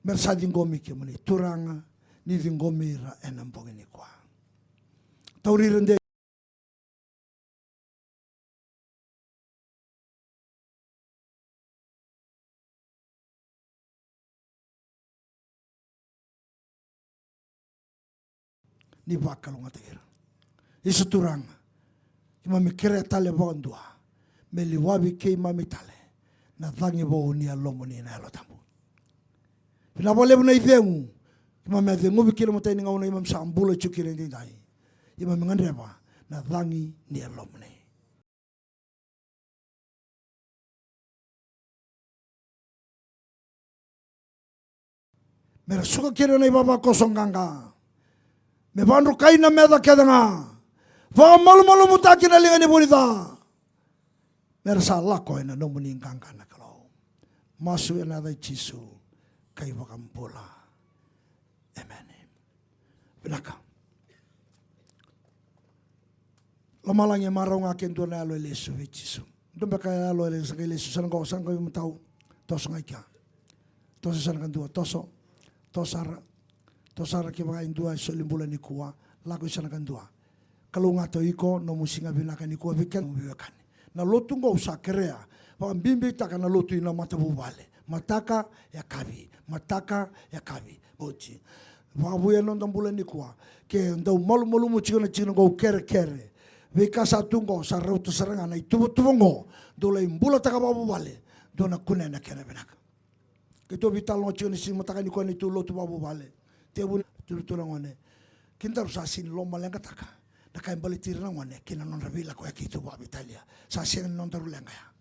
mera sa ciqomi kemuni. Turaga, ni ciqomi ira ena bogi nikua. Tauri ira de ni vakalougatataki ira. Isa Turaga, keimami kerea tale vakadua me liwavi keimami tale na cagi vou ni Yalomuni na Yalo Tabu. Vinaka vakalevu na icegu keimami a ceguvi kina matai ni gauna keimami sa bula tiko kina edaidai. Keimami gadreva na cagi ni Yalomuni. Me ra suka kina na ivavakoso qaqa. Me vakadrukai na meca kece ga. Vakamalumalumutaki na liga ni vunica. Me ra sa lako ena nomuni qaqa na Kalou. Masu ena yaca i Jisu. Ka iVakabula. Emeni. Vinaka. Lomalagi e marau ga ke dua na yalo e lesu vei Jisu. Dua beka yalo e lesu, sa qai lesu, sa na qo, sa na qai matau. Toso ga i kea. Toso sa na ka dua, toso. Toso sara. Toso sara kevaka e dua e soli bula nikua. Lako i sa na ka dua. Kalougata o iko, nomu siga vinaka nikua vei keda, nomu veiwekani. Na lotu qo au sa kerea, vakabibitaka na lotu ina matavuvale. Mataka, yakavi. Mataka, yakavi. Oti. Vakavouya na noda bula nikua. Ke dau malumalumu tiko na tiko na qo au kerekere. Veika sa tu qo, sa rauta sara ga na ituvatuva qo. Dou lai bulataka vakavuvale. Dou na kunea na kena vinaka. Keitou veitalanoa tiko ni siga mataka nikua ni tu lotu vakavuvale. Tevu tu, tu na gone. Kedaru sa sega ni lomaleqataka na ka e baleti ira na gone kei na nodra veilakoyaki keitou vakaveitalia. Sa sega ni nodaru leqa ya.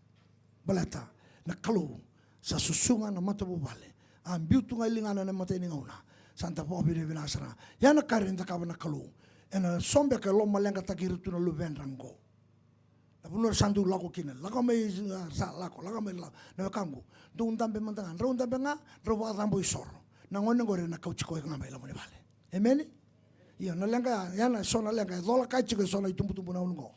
Baleta na Kalou sa susuga na matavuvale. A biu tu ga e ligana na imatai ni gauna. Sa da vakavinavinaka sara. Ia na ka e rawa ni cakava na Kalou. Ena so beka e lomaleqataki ira tu na luvedra qo. Na vanua era sa dau lako kina, lako mai, sa lako, lako mai, lako. Na wekaqu, dou dabe mada ga, drau dabe ga, drau vakacabo isoro. Na gone qori ena kauti koya ga mai loma ni vale. Emeni? Io, na leqa ya, ya na so na leqa e cola ka tiko e so na itubutubu na ulu qo.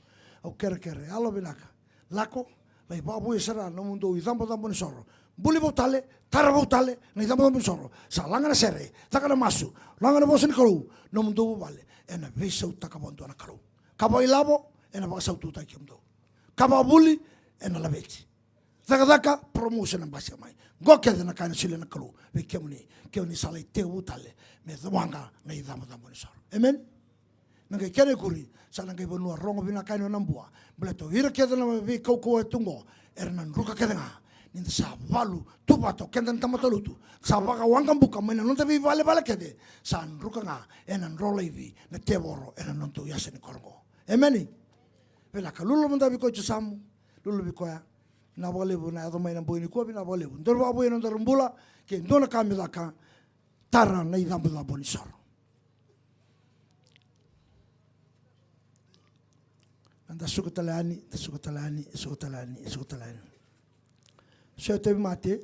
Au kerekere, yalo vinaka. Lako, lai vakavouya sara nomudou icabocabo ni soro. Buli vou tale, tara vou tale na icabocabo ni soro. Sa laga na sere, caka na masu, laga na vosa ni Kalou, nomudou vuvale ena veisautaka vakadua na Kalou. Ka vakailavo, ena vakasaututaki kemudou. Ka vakavuli, ena laveti. Cakacaka, promotion ena basika mai. Qo kece na ka ena solia na Kalou vei kemuni, kemuni sa lai tekivu tale me waqa na icabocabo ni soro. Emeni? Na qai kena ikuri, sa na qai vanua rogo vinaka yani o Nabua. Baleta o ira kece na veikaukauwa e tu qo, era na druka kece ga. Ni da sa valu tu vata o keda na tamata lotu, sa vakawaqabuka mai na noda veivalevale kece, sa druka ga ena dro laivi na tevoro ena noda yasa ni koro qo. Emeni. Vinaka, lululu mada vei koya e tu samu, lululu vei koya. Vinaka vakalevu na yaco mai na bogi nikua, vinaka vakalevu. Daru vakavouya na nodaru bula, ke dua na ka me caka, tara na icabocabo ni soro. Da suka tale yani, da suka tale yani, suka tale yani, suka tale yani. So e tauvimate.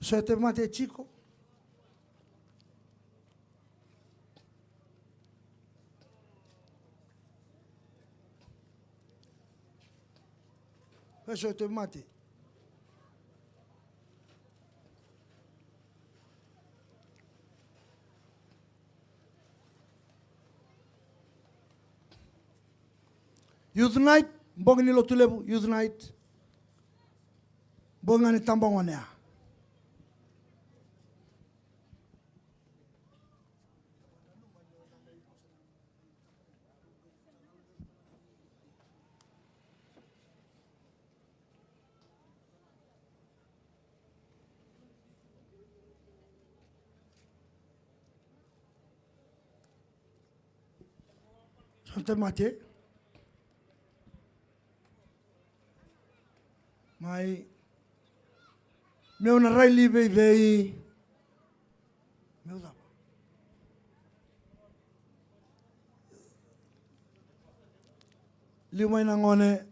So e tauvimate e tiko. E so e tauvimate. Youth night, bogi ni lotu levu, youth night. Bogi ga ni tabagone ya. So e tauvimate. Mai. Meu na rai li vei vei. Meu cava. Liu mai na gone.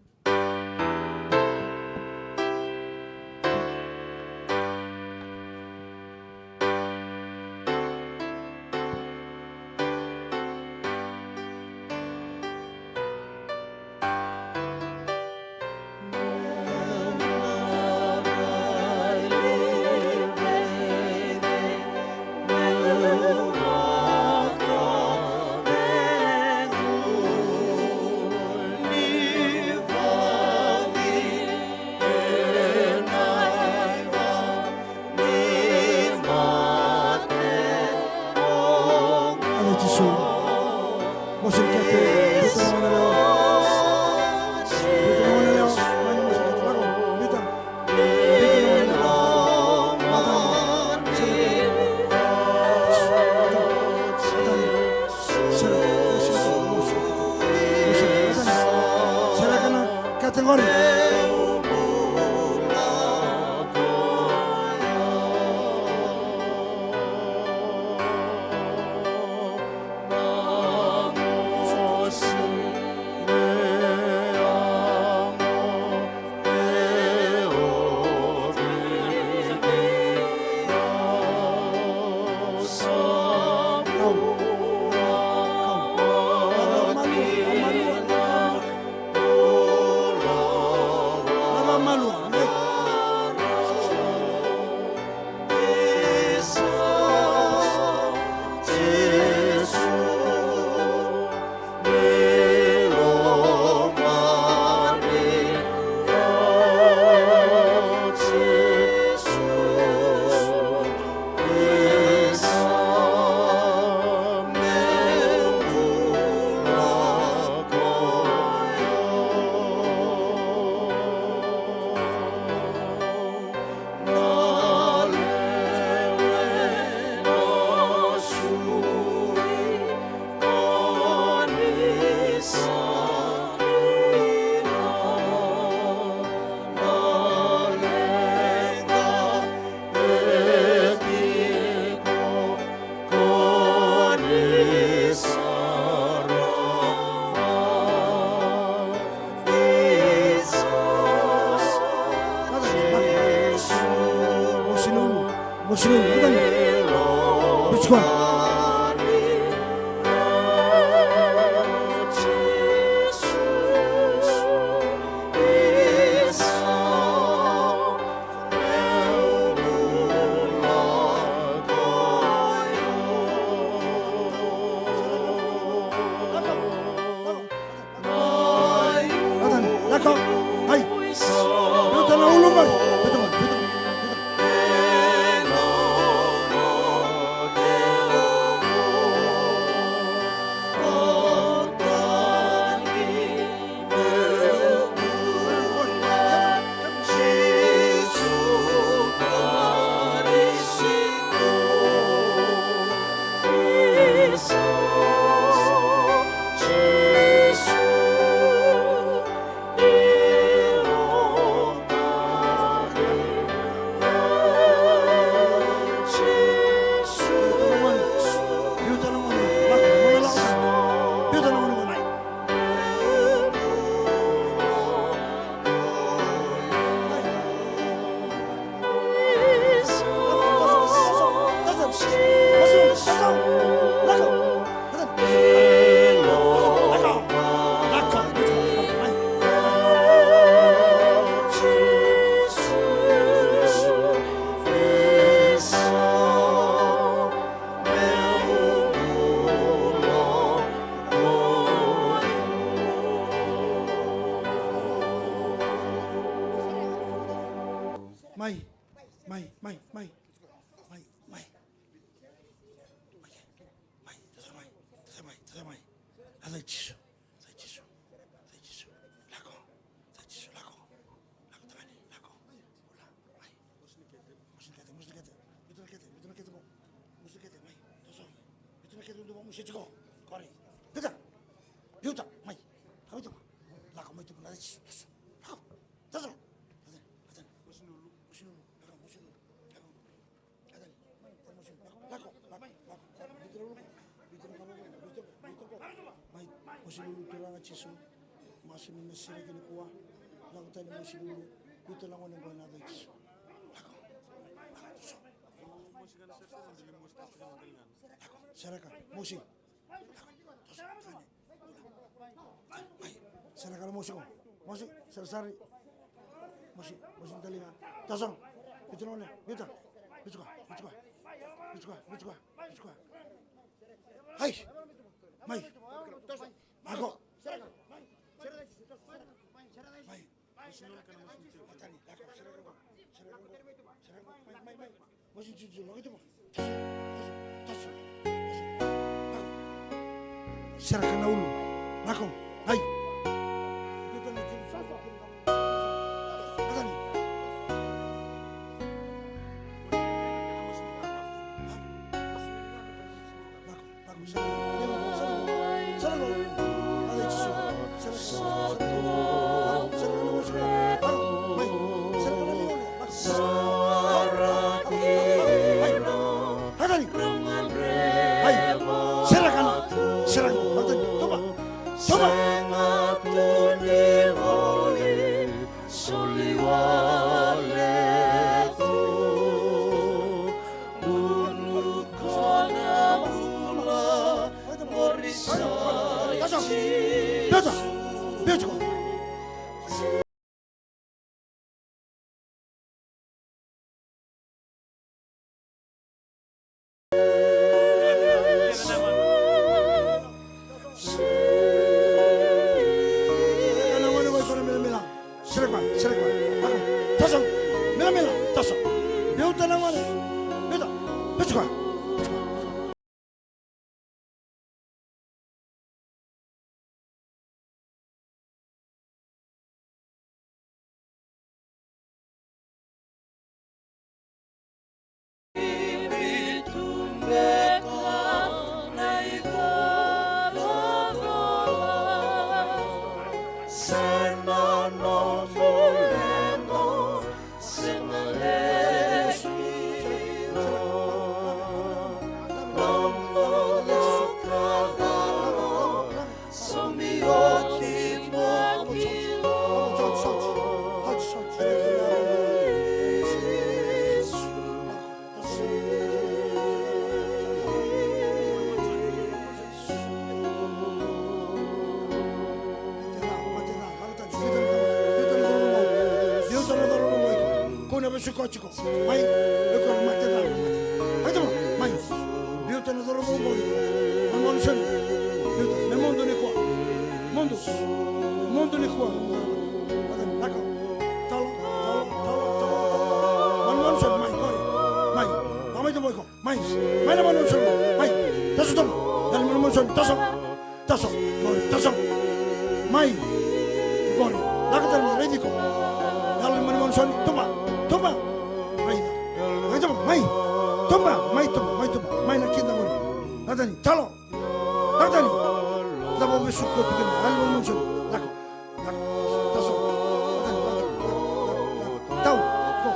Sega ni, sega ni. Let's go. Nathan, lako. Ai. Biuta na ulu qori. Biuta qori, biuta qori, biuta qori. Mai, mai, mai, mai. Mai, mai. Mai, toso mai, toso mai, toso mai. Yaca i Jisu, yaca i Jisu, yaca i Jisu. Lako, yaca i Jisu, lako. Lako tagane, lako. Bula, mai. Musu ni kete, musu ni kete. Biuta na kete, biuta na kete mo. Musu ni kete, mai. Toso. Biuta na kete, udu mo, musu tiko. Qori. Biuta. Biuta, mai. Lako mai tu, lako mai tu, yaca i Jisu, toso. Lako. Toso. Lako, lako. Lako, lako, lako. Mai, mosi lulu Turaga Jisu. Masu ni na siraki nikua. Lako tani mosi lulu. Biuta na gone qo ena yaca i Jisu. Lako. Lako, toso. Lako. Sereka, mosi. Mai, sereka na mosi qo. Mosi, sarasara. Mosi, mosi daliga. Toso. Biuta na gone, biuta. Biuta koya, biuta koya. Biuta koya, biuta koya, biuta koya. Ai. Mai. Lako. Mai. Sereka na ulu. Lako. Ai. Lako. Soli wale tu. Unu kona bula qori sa i Jisu. Vesu ko tiko. Mai. Iko na mate, na mate. Mai tama. Mai. Biuta na cauravou qori. Manumanu seni. Biuta. Me mudu nikua. Mudu. Mudu nikua. Mate, lako. Talo, talo, talo, talo, talo. Manumanu seni. Mai qori. Mai. Mai tama iko. Mai. Mai na manumanu seni. Mai. Toso tama. Dali manumanu seni. Toso. Toso, qori, toso. Mai. Qori. Lako tale, raici iko. Yalo ni manumanu seni, tuba, tuba. Mai. Mai tuba, mai. Tuba, mai tuba, mai tuba. Mai na kida qori. Lako tani, talo. Lako tani. Lako vesu ko tu kina, yalo ni manumanu seni. Lako. Lako, toso, toso. Lako tani, lako tani, lako, lako, lako. Tau, go.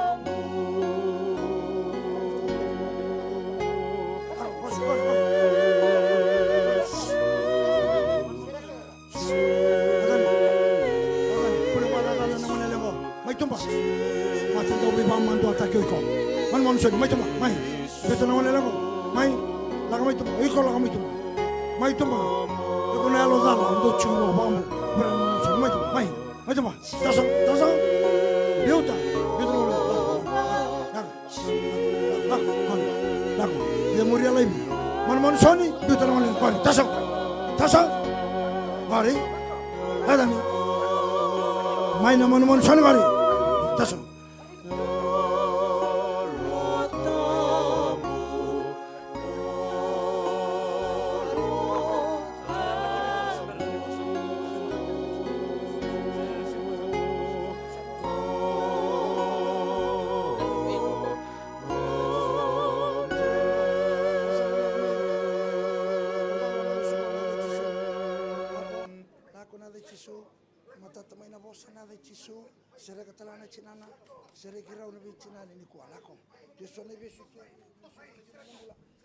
Lako, qori, qori, qori. Mai tuba. Mate dau veivamamaduataki o iko. Manumanu seni, mai tuba, mai. Biuta na gone leqa qo. Mai. Lako mai tuba. Iko lako mai tuba. Mai tuba. Iko na yalo cala, dau tiko vua, vakabu. Mai tuba, mai. Mai tuba. Taso, taso. Biuta. Biuta na gone leqa. Lako. Lako, qori. Lako. Ia muria laivi. Manumanu seni, biuta na gone leqa, qori. Taso. Taso. Qori. Lako tani. Mai na manumanu seni, qori. Taso. Lako na yaca i Jisu. Matata mai na vosa na yaca i Jisu. Sereka tale ga na tinana. Sereki rau na veitinani nikua. Lako. Tu eso na ivesu tu.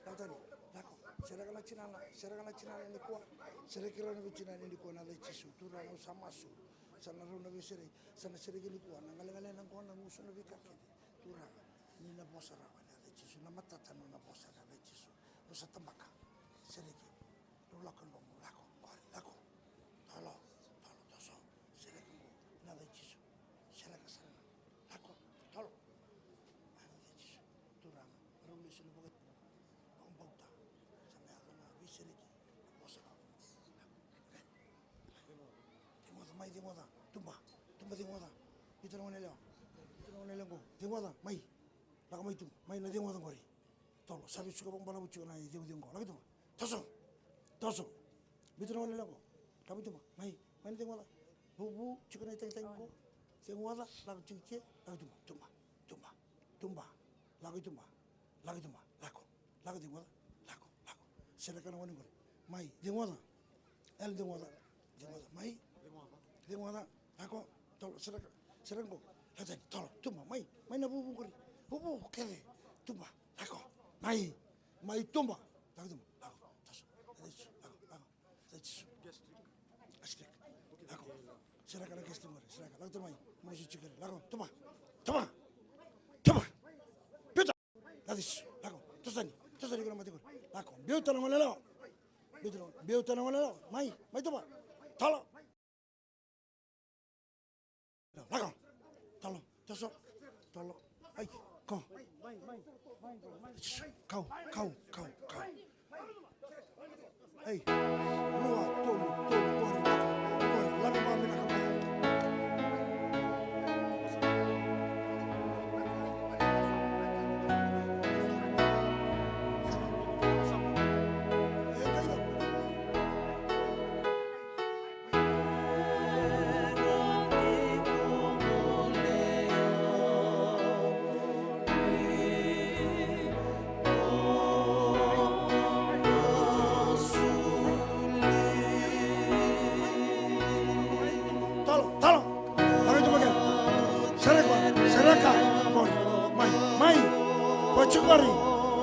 Lako tani. Lako. Sereka na tinana. Sereka na tinana nikua. Sereki rau na veitinani nikua na yaca i Jisu. Turaga, au sa masu. Sa na rau na veisereki. Sa na sereki nikua na galegale, na qo, na gusu, na veika kece. Turaga, ni na vosa rawa ena yaca i Jisu, na matata nona vosa ena yaca i Jisu. Vosa tabaka, sereki, rau lako e lomamu, lako, qori, lako. Talo, talo, toso, sereki qo, ena yaca i Jisu. Sereka sara ga, lako, talo. Ena yaca i Jisu, Turaga, rau lesu na vaka Au bauta. Sa na yaco na veisereki. Na vosa rawa. Ceguoca mai, ceguoca. Tuba. Tuba, ceguoca. Biuta na gone yalewa. Biuta na gone yalewa qo. Ceguoca mai. Lako mai tuba. Mai na ceguoca qori. Talo. Sa vei suka vakabalavu tiko na iceuceu qo. Lako i tuba. Toso. Toso. Biuta na gone yalewa qo. Lako mai tuba. Mai. Mai na ceguoca. Vuvu tiko na itagitagi qo. Ceguoca. Lako tiko i ke. Lako i tuba. Tuba. Tuba. Tuba. Lako i tuba. Lako i tuba. Lako. Lako, ceguoca. Lako, lako. Sereka na gone qori. Mai, ceguoca. Yalo, ceguoca. Ceguoca, mai. Ceguoca. Lako. Talo, sereka. Sereka qo. Lako tani, talo. Tuba, mai. Mai na vuvu qori. Vuvu kece. Tuba. Lako. Mai. Mai tuba. Lako tuba. Lako. Toso. Lako, lako. Yaca i Jisu. Gastric. Lako. Sereka na gastric qori. Sereka. Lako tale mai. Mosi tiko qori. Lako. Tuba. Tuba. Tuba. Biuta. Yaca i Jisu. Lako. Toso tani. Toso tani iko na mate qori. Lako. Biuta na gone yalewa. Biuta na, biuta na gone yalewa. Mai. Mai tuba. Talo. Lako. Talo. Toso. Talo. Ai. Kau. Kau, kau, kau, kau. Ei. Rua, tolu, tolu, qori, qori, lako vakavinaka mai. Talo, talo. Lako i tuba kece. Sereka, sereka. Qori. Mai, mai. Ko tiko qori.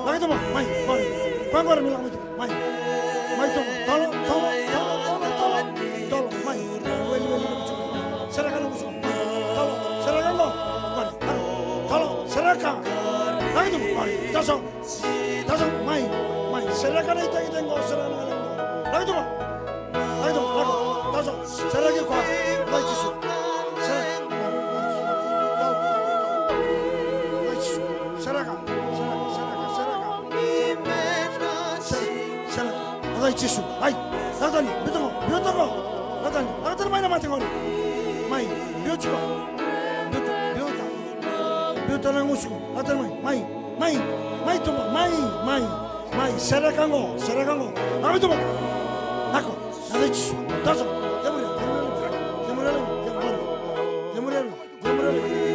Lako i tuba, mai, qori. Ko qori me lako mai tuba. Mai. Mai tuba. Talo, talo, talo, talo, talo. Talo, mai. Weli, weli, weli, tuba. Sereka na gusu. Talo, sereka qo. Qori. Talo, talo, sereka. Lako i tuba, qori. Toso. Toso, mai, mai. Sereka na itagitagi qo, sereka na galegale qo. Lako i tuba. Lako i tuba, lako. Toso. Sereki koya. Yaca i Jisu. Sereka. Talo, talo, talo. Sereka, sereka, sereka, sereka. Sereka, sereka. Lako i Jisu. Ai, lako tani, biuta qo, biuta qo. Lako tani, lako tani mai na mate qori. Mai, biuta qo. Biuta, biuta. Biuta na gusu qo. Lako tani mai, mai, mai, mai tuba, mai, mai, mai. Sereka qo, sereka qo. Lako mai tuba. Lako, lako i Jisu. Toso. Kemuria, kemuria, kemuria, kemuria. Kemuria.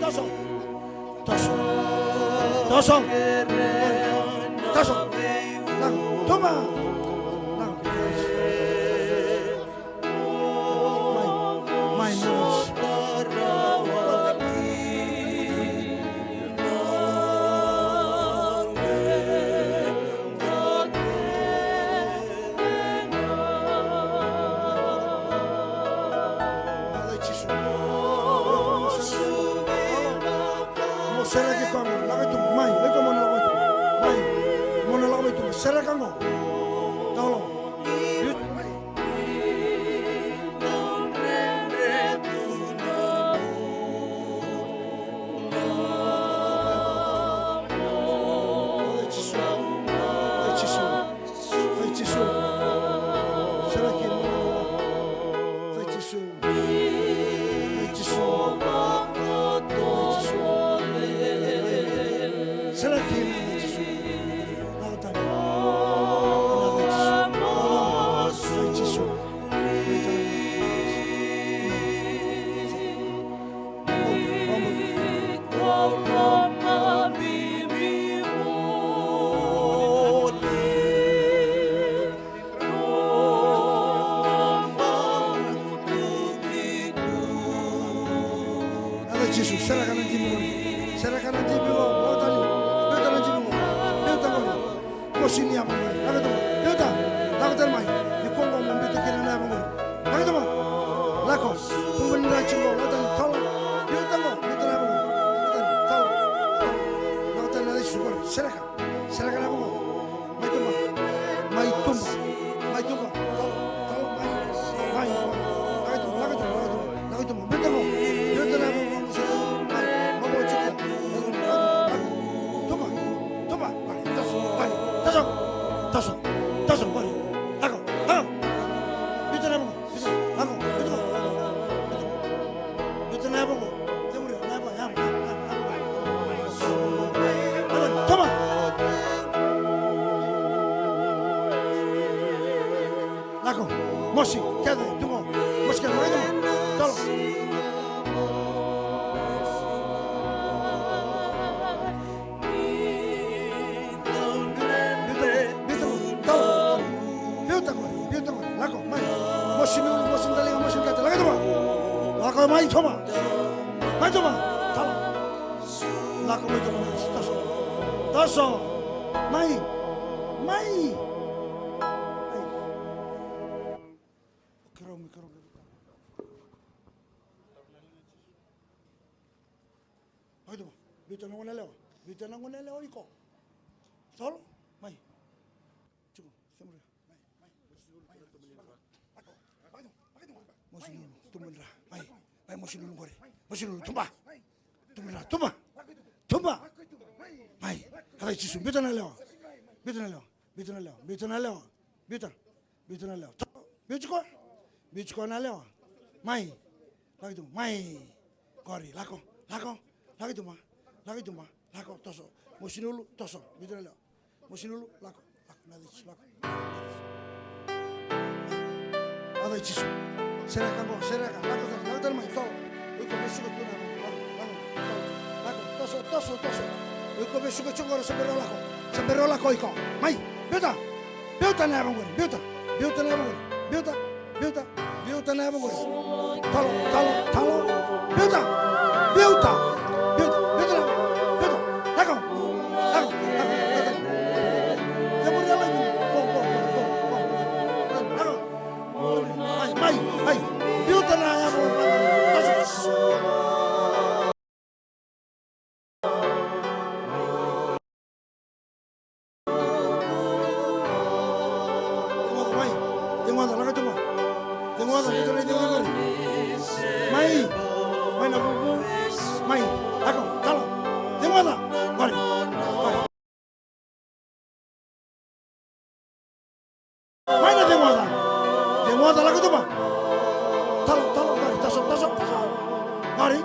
Toso. Toso. Toso. Toso. Lako. Tuba. Lako. Mai, mai, mai. Mo sereki koya qo, lako i tuba, mai, iko mo na lako i tuba, mai, mo na lako i tuba, sereka qo. Tolo. Jisu. Jisu. Jisu. Sereki mo na lako. Jisu. Jisu. Jisu. Sereki mo na Jisu. Lako tani. Lako Jisu. Lako Jisu. Lako Jisu, sereka na jibi qori. Sereka na jibi qo, lako tani. Biuta na jibi qo. Biuta qori. Mosi ni yava qori. Lako i tuba. Biuta. Lako tani mai. Ni ko qo mo biuta kina na yava qori. Lako i tuba. Lako. Tuba ni dra jiko. Lako tani. Tolo. Biuta qo. Biuta na yava qori. Lako tani. Tolo. Lako tani na Jisu qori. Sereka. Sereka na yava qo. Mai tuba. Mai tuba. Mai tuba. Talo, talo, mai. Mai, mai. Lako i tuba, lako i tuba, lako i tuba. Lako i tuba. Biuta qo. Biuta na yava qo. Mai, mai, mai, mai. Tuba. Tuba. Mai. Toso. Mai. Toso. Toso. Toso. Mai. Lako. Lako. Biuta na yava qo. Biuta. Lako. Biuta qo. Biuta na yava qo. Toma. Lako. Mosi kece tu qo. Mosi kece, lako i tuba. Talo. Biuta, biuta, talo. Biuta qori, biuta qori. Lako mai. Mosi ni ulu, mosi ni daliga, mosi ni kete. Lako i tuba. Lako mai tuba. Mai tuba. Talo. Lako mai tuba. Toso. Toso. Mai. Mai. Mai. Keirau, keirau. Mai tuba. Biuta na gone yalewa. Biuta na gone yalewa iko. Talo. Mai. Tiko. Mosi ni ulu, tuba ni dra. Mai. Mai, mosi ni ulu qori. Mosi ni ulu, tuba. Tuba ni dra, tuba. Tuba. Mai. Lako i Jisu, biuta na yalewa. Biuta na yalewa. Biuta na yalewa. Biuta na yalewa. Biuta. Biuta na yalewa. Biuti koya. Biuti koya na yalewa. Mai. Lako i tuba. Mai. Qori, lako. Lako. Lako i tuba. Lako i tuba. Lako, toso. Mosi ni ulu, toso. Biuta na yalewa. Mosi ni ulu, lako. Lako, na Jisu, lako. Lako i Jisu. Sereka qo, sereka. Lako tani, lako tani mai, tolo. O iko vesuka tu na, lako, lako, lako. Toso, toso, toso. O iko vesuka tiko qori, sa bera lako. Sa bera lako o iko. Mai, biuta. Biuta na yava qori, biuta. Biuta na yava qori. Biuta, biuta. Biuta na yava qori. Talo, talo, talo. Biuta. Biuta. Biuta. Biuta na yava. Biuta. Lako. Lako. Lako. Lako. Ia muri a laivi. Go, go, go, go, go. Lako. Mai, mai, mai. Biuta na yava qori. Toso. Ceguoca, lako tu mai. Ceguoca, biuta na icegu qori. Mai. Mai na vuvu. Mai. Lako, talo. Ceguoca. Qori. Qori. Mai na ceguoca. Ceguoca, lako tu mai. Talo, talo, qori. Taso, taso, taso. Qori.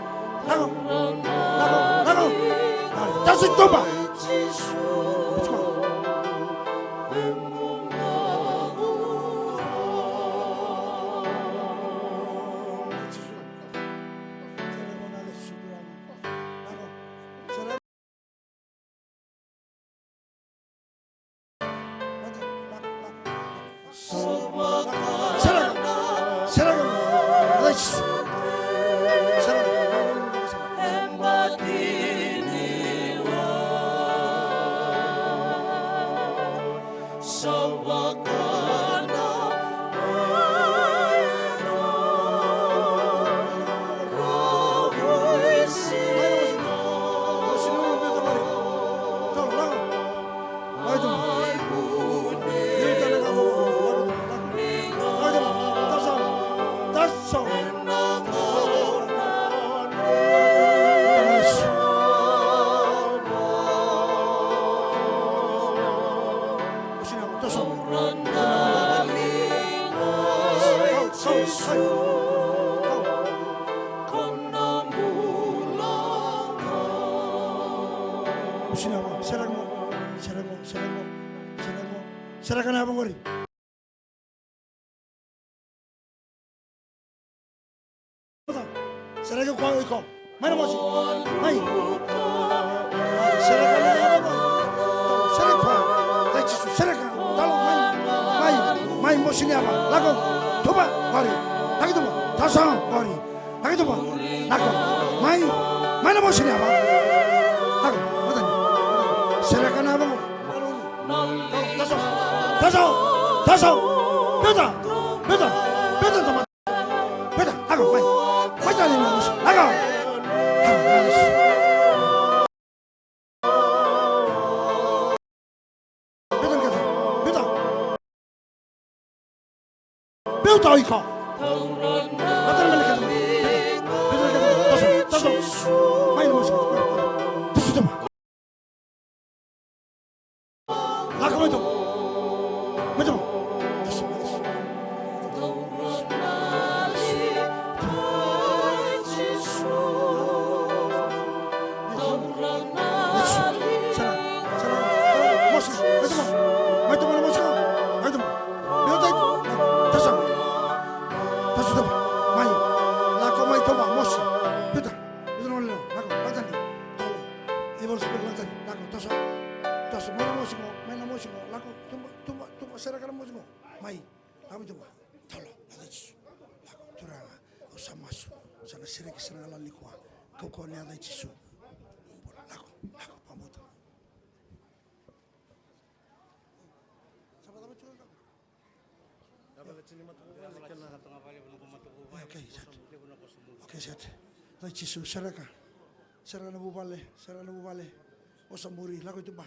Lako. Lako, lako. Qori. Taso tu mai. Sereka. Sereka. Sereka. Sereka na yava qori. Sereka koya o iko. Mai na mosi. Mai. Sereka na yava qori. Sereka koya. Ai Jisu, sereka. Talo, mai. Mai. Mai, mosi ni yava. Lako. Tuba. Qori. Laki tuba. Taso. Qori. Laki tuba. Lako. Mai. Mai na mosi ni yava. Lako. Matani. Sereka na yava qori. Taso. Taso. Taso. Biuta. Biuta. Biuta na tamata. Biuta. Lako. Mai. Mai tani na mosi. Lako. Lako. Biuta na kete. Biuta. Biuta o iko. Biuta na kete. Biuta na kete. Taso. Taso. Mai na mosi. Taso tama. Lako mai tu. Mai tu. Sara, sara. Mosi, mai tu. Mai tu, mosi. Mai tu. Mai tu. Taso. Taso tu. Mai. Lako mai tu, mosi. Pita. Pita na wale. Lako, lako tani. Talo. Evil spirit, lako tani. Lako, taso. Taso, mai na mosi qo, mai na mosi qo. Lako, tuba, tuba, tuba, sereka na mosi qo. Mai, lako mai tuba. Talo, na yaca i Jisu. Lako, Turaga, au sa masu. Sa na sereki sara ga lali koya. Kaukauwa na yaca i Jisu. Lako, lako, vakabauta. Okay, set. Okay, set. Rai Jisu, sereka. Sereka na vuvale, sereka na vuvale. Vosa muri, lako i tuba.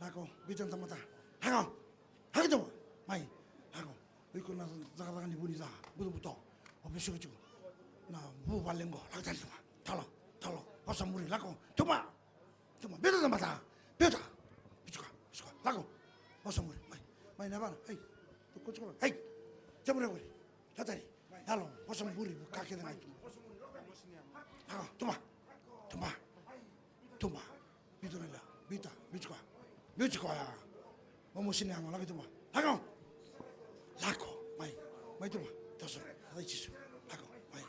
Lako, biuta na tamata. Lako. Lako i tuba. Mai. Lako. O iko na cakacaka ni vu ni ca. Butobuto. O vesuka tiko na vuvale qo. Lako tani i tuba. Talo. Talo. Vosa muri. Lako. Tuba. Tuma, biuta na tamata. Biuta. Biuta koya, biuta koya. Lako. Vosa muri. Mai. Mai na vara. Ai. Tu koto koto. Ai. Jabura muri. Tatari. Yalo. Vosa muri. Ka kece ga tu. Lako. Tuma. Tuma. Tuma. Biuta na lewa. Biuta. Biuta koya. Biuta koya. Momosi ni yago. Lako tuma. Lako. Lako. Mai. Mai tuma. Taso. Lako i Jisu. Lako. Mai.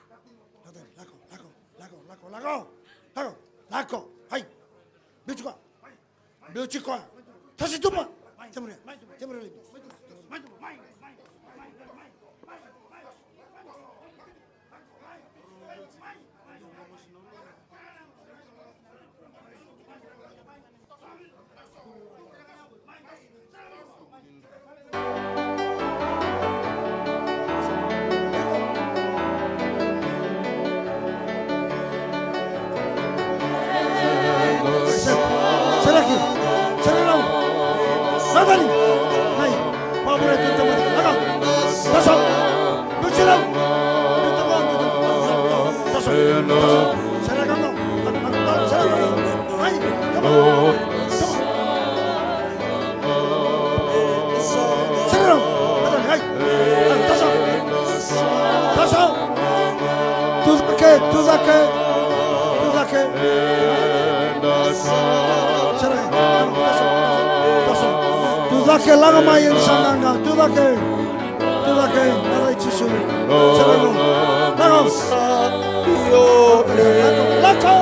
Lako tani. Lako. Lako. Lako, lako, lako. Lako, lako. Hai. Biuti koya. Biuti koya. Tasi tuba. Temure. Temure. Sereki. Sereki rau. Satani. Hai. Pabure tu tamata. Lako. Come on. Sit down. Hey. Hey, that's all. That's all. Tucake, tucake, tucake. Sere, that's all, that's all, that's all. Tucake, laga mai e saqaqa, tucake. Tucake, na yaca i Jisu. Sere, laga. Laga.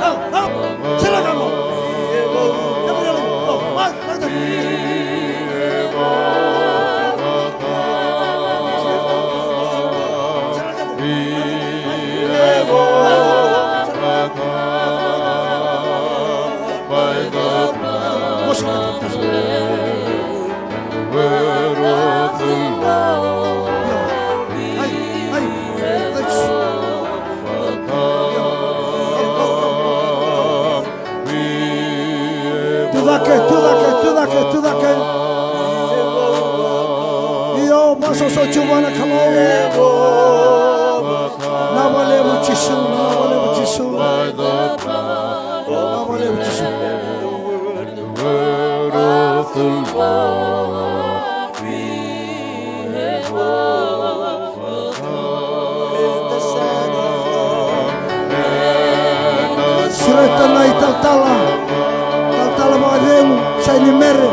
Laga. Laga. Sere, laga. Tucake, tucake, tucake, tucake. Io, vakasoso tu vua na Kalou. Vinaka vakalevu Jisu, vinaka vakalevu Jisu. Vinaka vakalevu Jisu. Sureta na italatala, talatala vakacegu, sa i Nimere,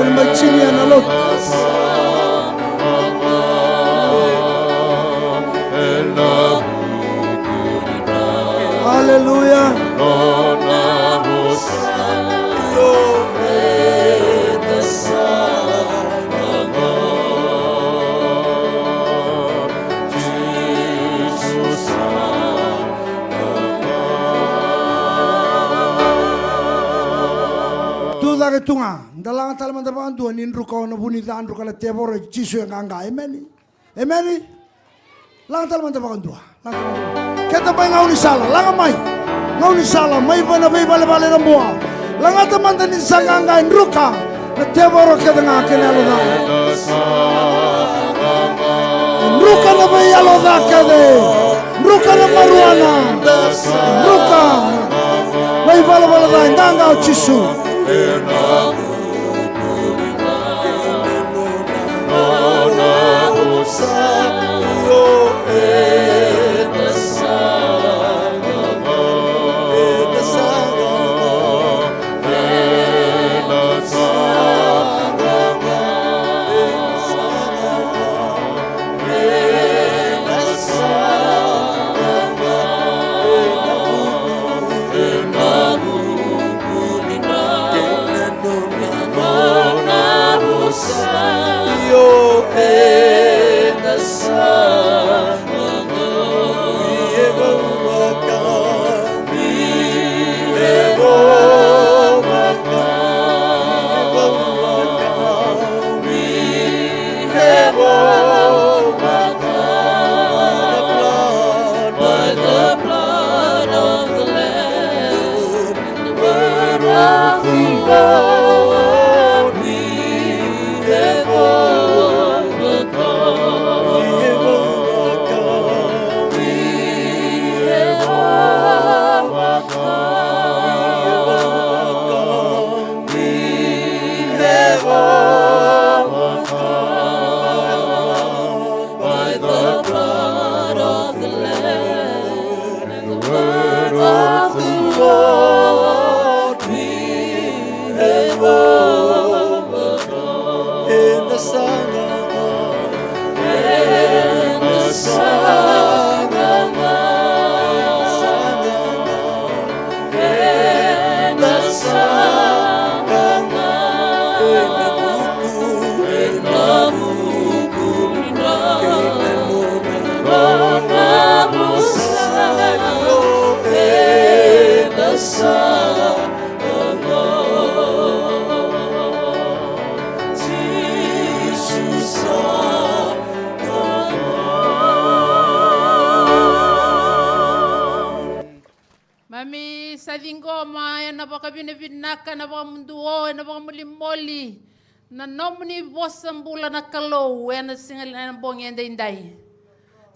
ena mai jinia na lotu. Aleluya. Tucake tu ga, da laga tale mada vakadua ni druka o na vu ni ca, druka na tevoro, Jisu e qaqa. Emeni. Emeni. Laga tale mada vakadua. Laga tale mada vakadua. Keda mai gaunisala, laga mai. Gaunisala, mai vei na veivalevale na bua. Lagata mada ni sa qaqa, e druka na tevoro kece ga kei na yalo ca. Druka na veiyalo ca kece. Druka na marijuana. Druka na ivalavala ca, e qaqa o Jisu. Mami sa ciqoma ena vakavinavinaka, ena vakamuduo, ena vakamolimoli na nomuni vosa bula na Kalou ena siga, ena bogi edaidai.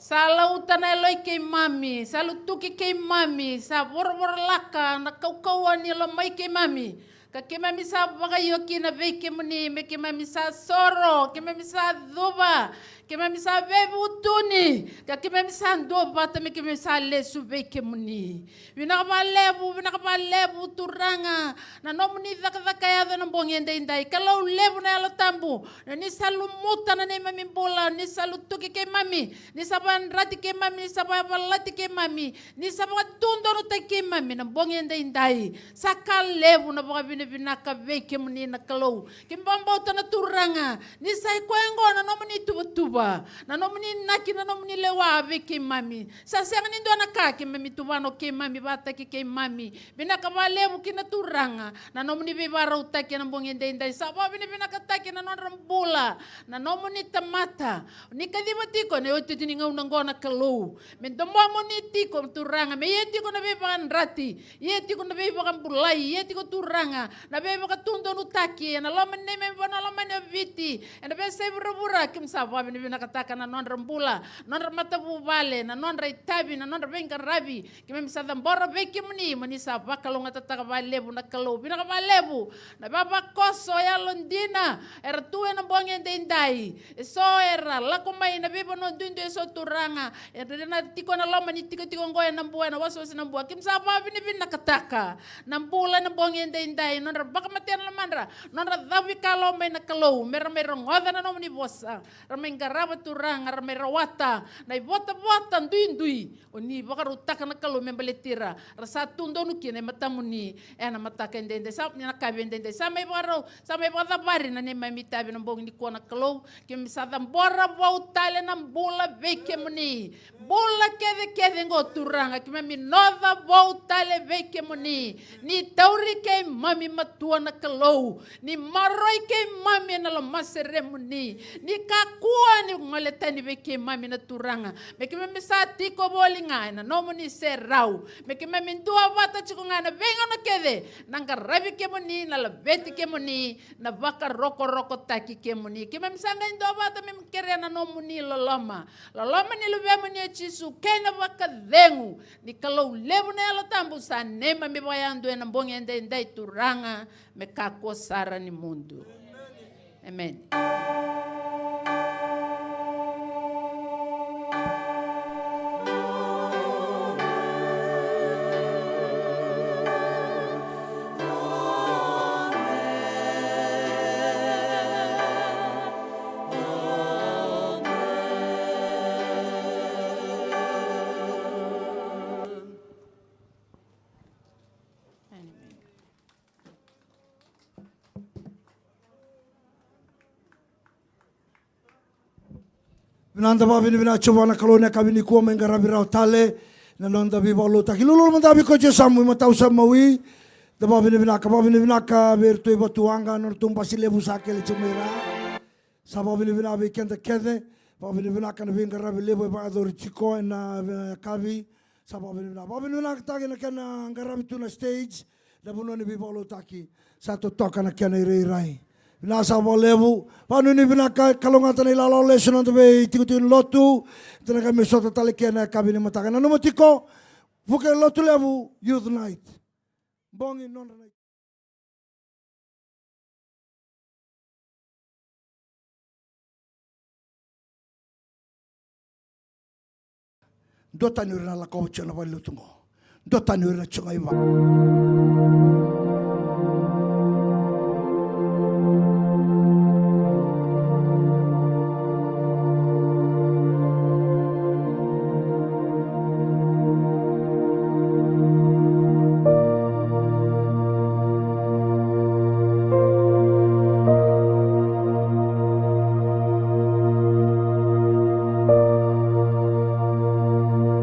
Sa lauta na yaloi keimami, sa lutuki keimami, sa voravoralaka na kaukauwa ni lomai keimami. Ka keimami sa vakaio kina vei kemuni, me keimami sa soro, keimami sa cuva, keimami sa veivutuni, ka keimami sa duavata, me keimami sa lesu vei kemuni. Vinaka vakalevu, vinaka vakalevu Turaga, na nomuni cakacaka e yaco ena bogi edaidai. Kalou levu na Yalo Tabu, ni sa lumuta na neimami bula, ni sa lutuki keimami, ni sa vakayadrati keimami, ni sa vakayavalati keimami, ni sa vakatudonutaki keimami na bogi edaidai. Sa ka levu na vakavinavinaka vei kemuni na Kalou. Keimami vakabauta na Turaga, ni sa i koya oqo na nomuni tuvatuva, na nomuni inaki, na nomuni lewa vei keimami. Sa sega ni dua na ka keimami tuvana o keimami vakataki keimami. Vinaka vakalevu kina Turaga na nomuni veivakarautaki ena bogi edaidai. Sa vakavinavinakataki na nodra bula na nomuni tamata. Ni kaciva tiko ena iotioti ni gauna oqo na Kalou, me domomuni tiko Turaga, me ia tiko na veivakayadrati, ia tiko na veivakabulai, ia tiko Turaga na veivakatudonutaki ena loma ni neimami vanua lomani o Viti, ena veiyasai vuravura. Keimami sa vakavinavinakataka na nodra bula, nodra matavuvale, na nodra itavi, na nodra veiqaravi. Keimami sa cabora vei kemuni, mo ni sa vakalougatataka vakalevu na Kalou. Vinaka vakalevu na vavakoso yalodina era tu ena bogi edaidai. Eso era lako mai na veivanua duidui eso Turaga, era na tiko ena loma ni tikotiko oqo e Nabua, ena wasewase Nabua. Keimami sa vakavinavinakataka na bula ena bogi edaidai, nodra vakamatea na lomadra, nodra cavuikalawa mai na Kalou, me ra mai rogoca na nomuni vosa, ra mai qarava Turaga, ra mai rawata na ivotavota duidui o ni vakarautaka na Kalou me baleti ira, ra sa tu donu kina e matamuni ena mataka edaidai, sa, ena yakavi edaidai. Sa mai vakarau, sa mai vakacavari na neimami itavi ena bogi nikua na Kalou. Keimami sa cabora vou tale na bula vei kemuni. Bula kecekece oqo Turaga, keimami noca vou tale vei kemuni. Ni tauri keimami matua na Kalou, ni maroroi keimami ena lomaseremuni, ni kakua ni gole tani vei keimami na Turaga. Me keimami sa tiko voli ga ena nomuni serau, me keimami duavata tiko ga ena veigauna kece na qaravi kemuni, na laveti kemuni, na vakarokorokotaki kemuni. Keimami sa qai duavata me kerea na nomuni loloma, loloma ni Luvemuni o Jisu, kei na vakacegu ni Kalou levu na Yalo Tabu sa neimami vakayadua ena bogi edaidai Turaga, me kakua sara ni mudu. Emeni. Vinaka, da vakavinavinaka tiko vua na Kalou ena yakavi nikua, mai qaravi rawa tale na noda veivakalotutaki. Lululu mada vei koya e yasamu, imatau sa mawi. Da vakavinavinaka, vakavinavinaka vei iratou i Vatuwaqa, nodratou basi levu sa kele tiko mai ra. Sa vakavinavinaka vei keda kece, vakavinavinaka na veiqaravi levu e vakayacori tiko ena, e, yakavi. Sa vakavinavinaka, vakavinavinakataki na kena qaravi tu na stage, na vanua ni veivakalotutaki. Sa totoka na kena irairai. Vinaka saka vakalevu. Vakanuinui vinaka, kalougata na ilala, lesu na noda veitikotiko ni lotu. Da na qai mai sota tale kina ena yakavi ni mataka. Nanuma tiko, Vuke Lotulevu Youth Night. Bogi nodra na Duatani o ira na lakova tiko na valenilotu qo. Duatani o ira na tiko ga i va.